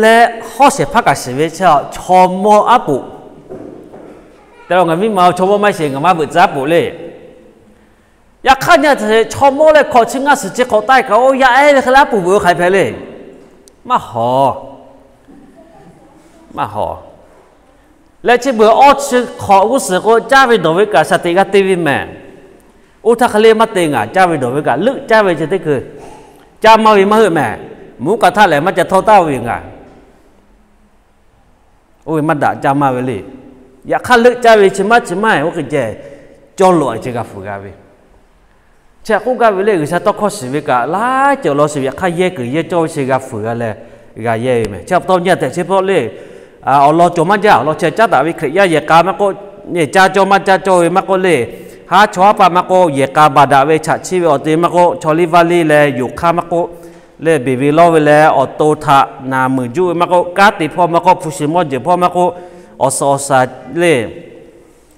leh, hawˉ shehˍ hpaˇ kaꞈ shiˍ ve chi, chaw mawˇ aˉ poꞈ. Te leh ngaˬ miˇ ma chaw mawˇ maˇ shiˍ, ngaˬ maˇ veuꞈ tcuh aˉ poꞈ le. Yaꞈ hk'aˇ nyi a taꞈ sheˍ, chaw mawˇ leh hkawꞈ chi ngaˇ suhˍ chi hk'awꞈ taˆ kaꞈ oˇ yaˇ ehˉ ve hk'e leh aˉ poꞈ veuꞈ hk'aiˍ hpehꞈ le. Maˇ hawˍ. Maˇ hawˍ. Leh chi beuꞈ awˇ chi hk'awꞈ g'uˇ suhˍ k'o caˇ ve dawˬ ve kaꞈ shaˍ tiꞈ g'a te ve mehˍ. Oˇ htaˇ hk'e le maˇ te ngaˬ, caˇ ve dawˬ ve kaꞈ leuˆ caˇ ve chi teˇ hkui, caˇ maˇ ve maˇ heuˆ mehˍ. Mvuhˇ kaꞈ htaˇ lehˬ maˇ ca htawˇ taˍ ve ngaˬ. Oˇ ve maˇ daꞈ caˇ maˇ ve le. Yaꞈ hk'aˇ leuˆ caˇ ve chi maˇ chi maˇ oˇ hk'e ceh cawˇ lawꞈ chi g'a fuiˍ g'a ve. Chi htaꞈ k'oˆ gaˇ ve le, G'uiˬsha tawˇ hkawˇ shiˍ ve kaꞈ laiˉ ceuˬ awˬ lawn shiˍ ve, yaꞈ hk'aˇ yehˇ kuiˬ yehˇ cawˇ ve chi g'a fuiˍ g'a leh g'a yehˇ ve mehˍ. Chi pa taw nyi a tehꞈ chi hpawˇ le, awˬ lawn cawˬ maˇ jaˇ. Awˬ lawn chi caˉ daꞈ ve Hkriꞈ yaˇ yehˬ k'a maˇ k'oˆ, caˇ cawˇ maˇ caˇ cawˇ ve maˇ k'oˆ le, haˉ chaw haˉ paˆ maˇ k'oˆ, yehˬ k'a baˬ daꞈ ve chaꞈ chiˇ ve awˬ te maˇ k'oˆ, chaw liˇ vaˇ liˇ leh yonˍ hk'aˇ maˇ k'oˆ, leh beˬ ve lawˇ ve leh awˬ to htaꞈ naˬ muiˬ juˆ ve maˇ k'oˆ, kanˉ te hpawˇ maˇ k'oˆ, hpu shiˍ mawˇ jeuˬ hpawˇ maˇ k'oˆ, awˬ suhˍ awˬ shaˍ le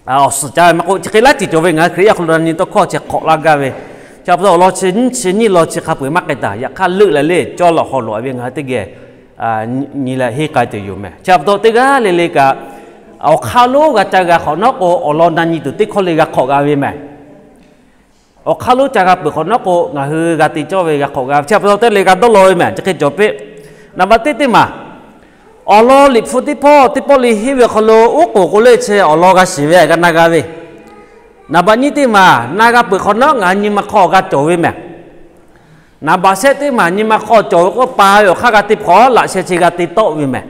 awˬ suhˍ caˇ ve maˇ k'oˆ, chi hk'e laiˉ ceuˬ cawˬ ve ngaˬ hui Hkriꞈ yaˇ hk'aw lo na nyi tawˇ hkawˇ chi hk'awꞈ laˇ gaˇ ve. Chi pa taw awˬ lawn chi nyiˇ chi nyiˇ lawn chi hk'a peu-eˬ maˇ k'ai taˍ. Yaꞈ hk'aˇ leuˆ leh le cawˇ lawꞈ hawˍ lawꞈ ve ngaˬ hui teˇ geh nyi leh henˇ k'ai tuˬ yoˬ mehˍ. Chi pa taw teˇ g'aˇ le le kaꞈ awˬ hk'aˇ lonˉ g'a ca g'a hk'awꞈ nawˉ k'o, awˬ lawn na nyi tuˬ teˇ hkawˇ le g'a hk'awꞈ g'a ve mehˍ. Awˬ hk'aˇ lonˉ ca g'a peuˬ hk'awꞈ nawˉ k'o, ngaˬ hui g'a te cawˇ ve g'a hk'awꞈ g'a ve. Chi pa taw teˇ le g'a dawˇ law ve mehˍ. Chi hk'e cawˬ piˇ. Naˍ baꞈ teˇ teˇ maˬ, awˬ lawn Liꞈ hpu teˇ hpawˇ teˇ pawˆ le henˇ ve hk'aw lo oˉ k'oˍ k'o le chi awˬ lawn g'a shiˍ ve g'a na g'a ve. Naˍ baꞈ nyiˇ teˇ maˬ, na g'a peuˬ hk'awꞈ nawˉ ngaˬ hui nyi ma hk'aw g'a cawˬ ve mehˍ. Naˍ baꞈ shehˆ teˇ maˬ, nyi ma hk'aw cawˬ ve k'o pa ve awˬ hk'aˇ g'a te hpawˇ laꞈ sheh chi g'a te tawˆ ve mehˍ.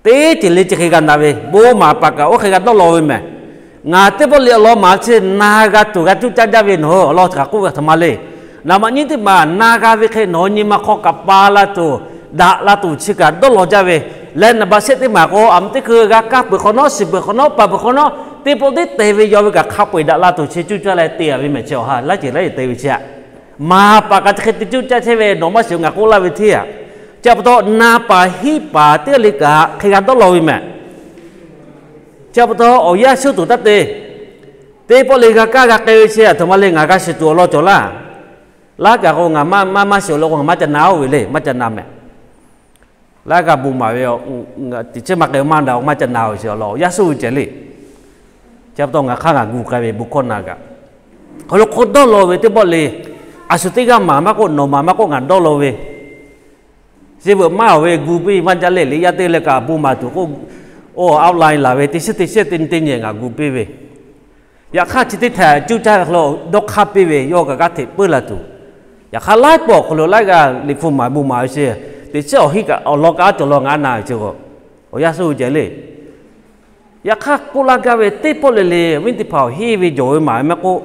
Teˇ ceuˬ le chi hk'e g'a na ve, bon maˍ paˍ kaꞈ oˇ hk'e g'a dawˇ law ve mehˍ. Ngaˬ teˇ pawˆ le awˬ lawn maˍ chi na g'a tuˬ g'a cuˇ caˇ jaˇ ve nawˬ hui awˬ lawn chi hk'aˬ k'oˆ ve htaꞈ ma le. Naˍ baꞈ nyiˇ teˇ maˬ, na g'a ve hk'e nawˬ hui nyi ma hk'aw kaꞈ pa la tuˬ, daꞈ la tuˬ chi kaꞈ dawˇ law jaˇ ve. Leh naˍ baꞈ shehˆ teˇ maˬ k'o, aˬ miˍ teˇ hkui g'a kaˇ peuˬ hk'awꞈ nawˉ, shiˍ peuˬ hk'awꞈ nawˉ, paˍ peuˬ hk'awꞈ nawˉ, teˇ pawˆ teˇ te ve yaw ve kaꞈ hk'a peu-eˬ daꞈ la tuˬ chi cuˇ caˇ leh te a ve mehˍ. Chi awˬ ha laiˉ ceuˬ laiˉ ceuˬ te ve chi aꞈ, maˍ paˍ kaꞈ chi hk'e te cuˇ caˇ chehˇ ve nawˬ maˇ shiˍ ngaˬ k'oˆ laˇ ve hteˇ aꞈ. Chi pa taw na paˍ hiˉ paˍ teˇ g'aˇ le kaꞈ hk'e g'a dawˇ law ve mehˍ. Chi pa taw awˬ yanˇ shu tuˬ taˇ te. Teˇ pawˆ le g'a kaˇ g'a k'ai ve chi aˬ htoꞈ ma le ngaˬ g'a shiˍ tuˬ awˬ lawn cawˬ laˇ. Laˇ kaꞈ k'o ngaˬ maˇ maˇ shiˍ awˬ lawn k'o ngaˬ maˇ ca na oˇ ve le, maˇ ca na mehˍ. Laˇ g'a bon maˍ ve, teꞈ chiˉ maˇ k'ai maˇ na k'o maˇ ca na ve chi awˬ lawn yaˇ shu ve ceh le. Chi pa taw ngaˬ hk'aˇ ngaˬ gu k'ai ve bon hkawˇ na kaꞈ, hk'aw lo hk'aw dawˇ law ve teˇ pawˆ le, a shu teˇ g'aˇ maˍ maˇ k'oˆ, nawˬ maˍ maˇ k'oˆ, ngaˬ dawˇ law ve chi veuꞈ maˇ awˬ ve gu piˇ maˇ jaˇ le. Liꞈ yaˇ teˇ leh kaꞈ bon maˍ tuˬ k'o, oˇ outline laˬ ve teˇ shiˉ teˇ shiˉ teˇ nyi teˇ nyi ngaˬ gu piˇ ve. Yaꞈ hk'aˇ chi teˇ htaꞈ cuˇ caˇ ve hk'aw lo dawˇ hk'aˇ piˇ ve yawˇ kaꞈ g'aˇ hteꞈ puiˉ la tuˬ. Yaꞈ hk'aˇ laiˉ pawˆ awˬ hk'aw lo laiˉ g'aˇ Liꞈ hpu maˍ bon maˍ ve chi, teꞈ chiˉ awˬ hiˉ kaꞈ awˬ lawn kaꞈ a cawˬ law ngaˬ na ve chi k'o, awˬ yanˇ shu ve ceh le. Yaꞈ hk'aˇ k'oˆ laˇ gaˇ ve teˇ pawˆ le le, awˬ viˉ teˇ hpaˍ awˬ hiˉ ve jawˬ ve maˍ ve maˇ k'oˆ,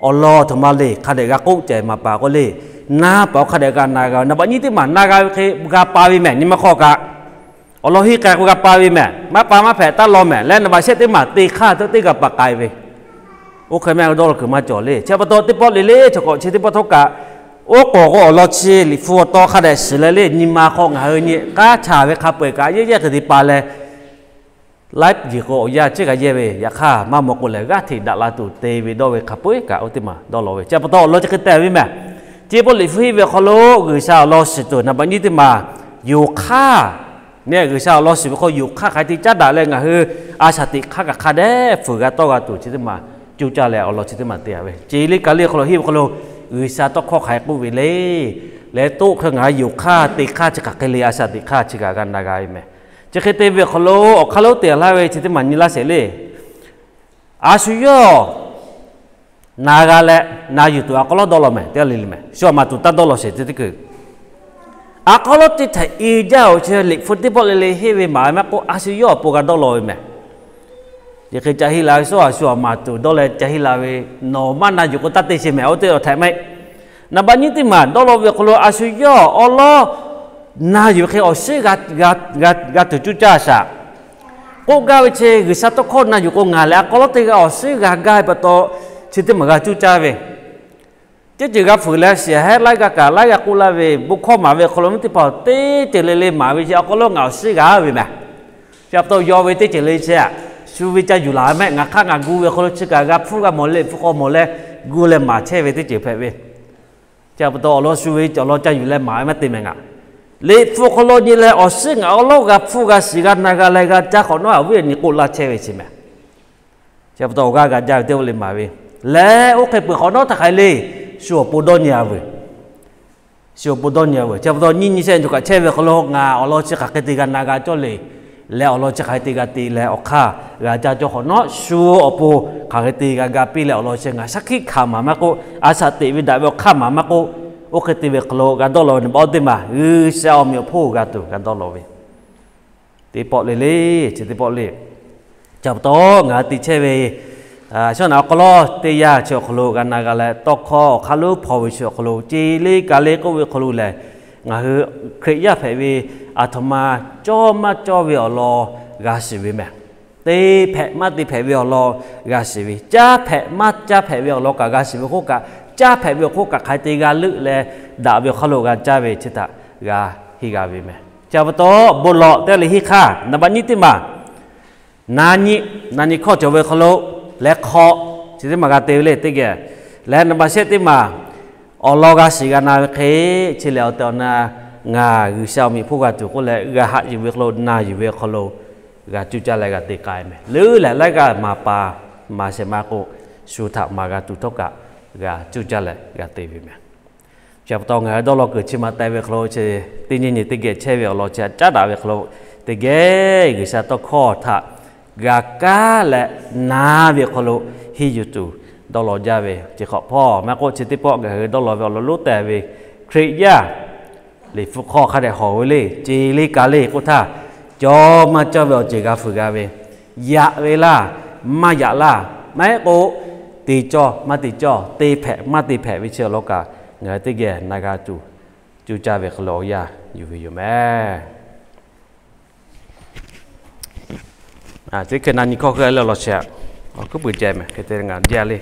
awˬ lawn htoꞈ ma le hk'a dehꞈ g'a k'oˆ ceh maˍ paˍ k'o le, na paˍ hk'a dehꞈ g'a na g'a ve, naˍ baꞈ nyiˇ teˇ maˬ na g'a ve hk'e g'a pa ve mehˍ. Nyi ma hk'aw kaꞈ awˬ lawn hiˉ k'ai k'o g'a pa ve mehˍ. Maˇ pa maˇ hpehꞈ taˇ law mehˍ. Leh naˍ baꞈ shehˆ teˇ maˬ te hk'aˇ hteˇ teˇ g'a pa k'ai ve. Oˇ hk'e mehˆ dawˇ law kuiˬ maˇ cawˬ le. Chi pa taw teˇ pawˆ le le chaw k'awꞈ chi teˇ pawˆ htawˇ kaꞈ, oˉ k'oˍ k'o awˬ lawn chi Liꞈ hpu awˬ taw hk'a dehꞈ shiˍ leh le, nyi ma hk'aw ngaˬ hui nyi k'aˉ chaˍ ve hk'a peu-eˬ kaꞈ yehˇ yehˇ hk'e te pa leh, laiˉ yeˬ k'o awˬ yanˇ chi g'a yehˇ ve, yaꞈ hk'aˇ maˇ maw k'o lehˬ g'aˇ hteꞈ daꞈ la tuˬ te ve dawˇ ve hk'a peu-eˬ kaꞈ oˇ teˇ maˬ dawˇ law ve. Chi pa taw awˬ lawn chi hk'e te ve mehˍ. Chi pawˆ Liꞈ hpu henˇ ve awˬ hk'aw lo G'uiˬsha awˬ lawn shiˍ tuˬ naˍ baꞈ nyiˇ teˇ maˬ, yonˍ hk'aˇ, neˇ G'uiˬsha awˬ lawn shiˍ ve hk'aw yonˍ hk'aˇ hk'aˬ hk'e te caˉ daꞈ leh ngaˬ hui a shaˍ teꞈ hk'aˇ kaꞈ hk'a dehꞈ fuiˍ g'a tawˇ g'a tuˬ chi teˇ maˬ cuˇ caˇ leh awˬ lawn chi teˇ maˬ te-a ve, ce le ka le hk'aw lo henˇ ve hk'aw lo G'uiˬsha tawˇ hkawˇ hk'aˬ hk'e k'oˆ ve le. Leh toˆ hk'e ngaˬ hui yoˬ hk'aˇ te hk'aˇ chi hk'aˬ hk'e le, a shaꞈ teꞈ hk'aˇ chi kaꞈ g'a na g'a ve meh. Chi hk'e te ve awˬ hk'aw lo awˬ hk'aˇ lonˉ te laˇ ve chi teˇ maˬ nyi laˇ shehˍ le. A shu yawˇ na g'a leh na yuˬ tuˬ a k'aw lawˉ dawˇ law meh, teˇ g'aˇ le le meh, shu awˬ maˍ tuˬ taˇ dawˇ law shehˍ teˇ teˇ kuiˬ. A k'aw lawˉ teˇ htehꞈ i jaˇ-oˬ, chi liꞈ hpu teˇ pawˆ le le henˇ ve maˍ ve maˇ k'oˆ, a shu yawˇ awˬ pon g'a dawˇ law ve meh. Chi hk'e ca henˇ la ve shu a shu awˬ maˍ tuˬ dawˇ leh ca henˇ la ve, nawˬ maˇ na yuˬ k'o taˇ te sheˍ meh, oˇ teˇ awˬ htehꞈ meh. Naˍ baˆ nyiˇ teˇ maˬ dawˇ law ve awˬ hk'aw lo a shu yawˇ awˉ lawˉ na yuˬ ve hk'e awˬ shiˉ g'a tuˬ cuˇ caˇ shaꞈ. K'oˆ gaˇ ve chi G'uiˬsha tawˇ hkawˇ na yuˬ k'o ngaˬ lehˬ a k'aw lawˉ teˇ g'aˇ awˬ shiˉ g'a gaˇ ve pa taw, chi teˇ maˬ g'a cuˇ caˇ ve. Teˇ ceuˬ g'a fuiˍ leh shiˍ hehˉ laiˉ g'aˇ kaꞈ laiˉ g'aˇ k'oˆ laˇ ve, bon hkawˇ maˍ ve awˬ hk'aw lo mvuhˇ teˇ hpaˍ-oˬ, teˇ ceuˬ le le maˍ ve chi a k'aw lawˉ ngaˬ awˬ shiˉ g'a ve meh. Chi pa taw yaw ve teˇ ceuˬ le chi, shu ve ca yuˬ laˬ meh, ngaˬ hk'aˇ ngaˬ gu ve awˬ hk'aw lo chi kaꞈ g'a hpfuhˇ g'a mawˬ leh, hpu k'aw mawˬ leh gu leh maˍ chehˇ ve teˇ ceuˬ hpehꞈ ve. Chi pa taw awˬ lawn shu ve awˬ lawn ca yuˬ leh maˍ ve maˇ te meh ngaˬ. Liꞈ hpu hk'aw lo nyi leh awˬ shiˉ ngaˬ awˉ lawˉ g'a hpfuhˇ g'a shiˍ g'a na g'a leh g'a caˇ hk'awꞈ nawˉ, awˬ viˉ awˬ nyi k'oˆ laˇ chehˇ ve chi meh. Chi pa taw awˬ g'aˇ g'a jaˇ ve teˇ g'aˇ le maˍ ve, lehˬ oˇ hk'e peuˬ hk'awꞈ nawˉ htaˇ hk'aˬ hk'e le, shu awˬ pon dawˇ nyi-a veuˬ. Shu awˬ pon dawˇ nyi-a veuˬ. Chi pa taw nyiˇ nyi shehˆ cawˬ kaꞈ chehˇ ve hk'aw lo ngaˬ awˬ lawn chi hk'aˬ hk'e te g'a na g'a cawˇ le, leh awˬ lawn chi hk'aˬ hk'e te g'a te leh awˬ hk'aˇ g'a caˇ cawˇ hk'awꞈ nawˉ, shu awˬ pon hk'aˬ hk'e te g'a ga piˇ leh awˬ lawn chi ngaˬ shaˉ hkiˆ hkanˍ maˍ maˇ k'oˆ, a shaꞈ teꞈ ve daꞈ ve awˬ hk'aˇ maˍ maˇ k'oˆ, oˇ hk'e te ve hk'aw lo g'a dawˇ law ve naˍ baˆ oˇ teˇ maˬ G'uiˬsha awˬ meꞈ awˬ hponˇ g'a tuˬ g'a dawˇ law ve teˇ pawˆ le le, chi teˇ pawˆ le. Chi pa taw ngaˬ hui te chehˇ ve, shaˉ naꞈ awˬ hk'aw lo teˇ yanˇ chi awˬ hk'aw lo g'a na g'a leh tawˇ hkawˇ awˬ hk'aˇ lonˉ hpaw ve chi awˬ hk'aw lo ce le ka le k'oˆ ve awˬ hk'aw lo lehˬ, ngaˬ hui Hkriꞈ yaˇ hpehꞈ ve aˬ htoꞈ ma cawˇ maˇ cawˇ ve awˬ lawn g'a shiˍ ve meh. Te hpehꞈ maˇ te hpehꞈ ve awˬ lawn g'a shiˍ ve, caˇ hpehꞈ maˇ caˇ hpehꞈ ve awˬ lawn kaꞈ g'a shiˍ ve hk'oˆ kaꞈ, caˇ hpehꞈ ve awˬ hk'oˆ kaꞈ hk'aˬ hk'e te g'a leuˆ leh daꞈ ve awˬ hk'aw lo g'a caˇ ve chi htaꞈ g'a henˇ g'a ve meh. Chi pa taw bon lawˬ teˇ g'aˇ le henˇ hk'aˇ, naˍ baˆ nyiˇ teˇ maˬ na nyi, na nyi hkawˇ cawˬ ve hk'aw lo leh hk'aw, chi teˇ maˬ g'a te ve le teˇ geh. Leh naˍ baˆ shehˆ teˇ maˬ awˬ lawn g'a shiˍ g'a na ve hk'e, chi lehˬ awˬ tehˬ awˬ na ngaˬ G'uiˬsha awˬ meꞈ hponˇ g'a tuˬ k'oˆ leh g'a haꞈ yuˬ ve hk'aw lo na yuˬ ve awˬ hk'aw lo g'a cuˇ caˇ leh g'a te k'ai meh. Leuˉ leh laiˉ g'aˇ maˍ paˍ maˍ shehˍ ma k'o, shu htaꞈ maˍ g'a tuˬ htawˇ kaꞈ g'a cuˇ caˇ leh g'a te ve meh. Chi pa taw ngaˬ hui dawˇ law kuiˬ chi ma teh ve hk'aw lo chi teˇ nyi nyi teˇ geh chehˇ ve awˬ lawn chi caˉ daꞈ ve hk'aw lo teˇ geh G'uiˬsha tawˇ hkawˇ htaꞈ g'a kaˉ leh na ve awˬ hk'aw lo henˇ yuˬ tuˬ dawˇ law jaˇ ve chi hk'awꞈ hpawˇ maˇ k'oˆ, chi teˇ pawˆ ngaˬ hui dawˇ law ve awˬ lawn lonˉ teh ve Hkriꞈ yaˇ Liꞈ hpu hk'aw hk'a dehꞈ hawˬ ve le, ce le ka le k'oˆ htaˇ, cawˇ maˇ cawˇ ve awˬ ceuˬ g'a fuiˍ g'a ve, yaꞈ ve laˇ, maˇ yaꞈ laˇ, maˇ heˆ k'o te cawˇ maˇ te cawˇ, te hpehꞈ maˇ te hpehꞈ ve chi awˬ lawn kaꞈ ngaˬ hui teˇ geh na g'a tuˬ cuˇ caˇ ve hk'aw lo awˬ yanˇ yuˬ ve yoˬ meh. Teˇ hkeh na nyi hkawˇ hk'e le awˬ lawn chi, awˬ hkuiˉ puiˍ ceh meh hk'e te ngaˬ jaˇ le.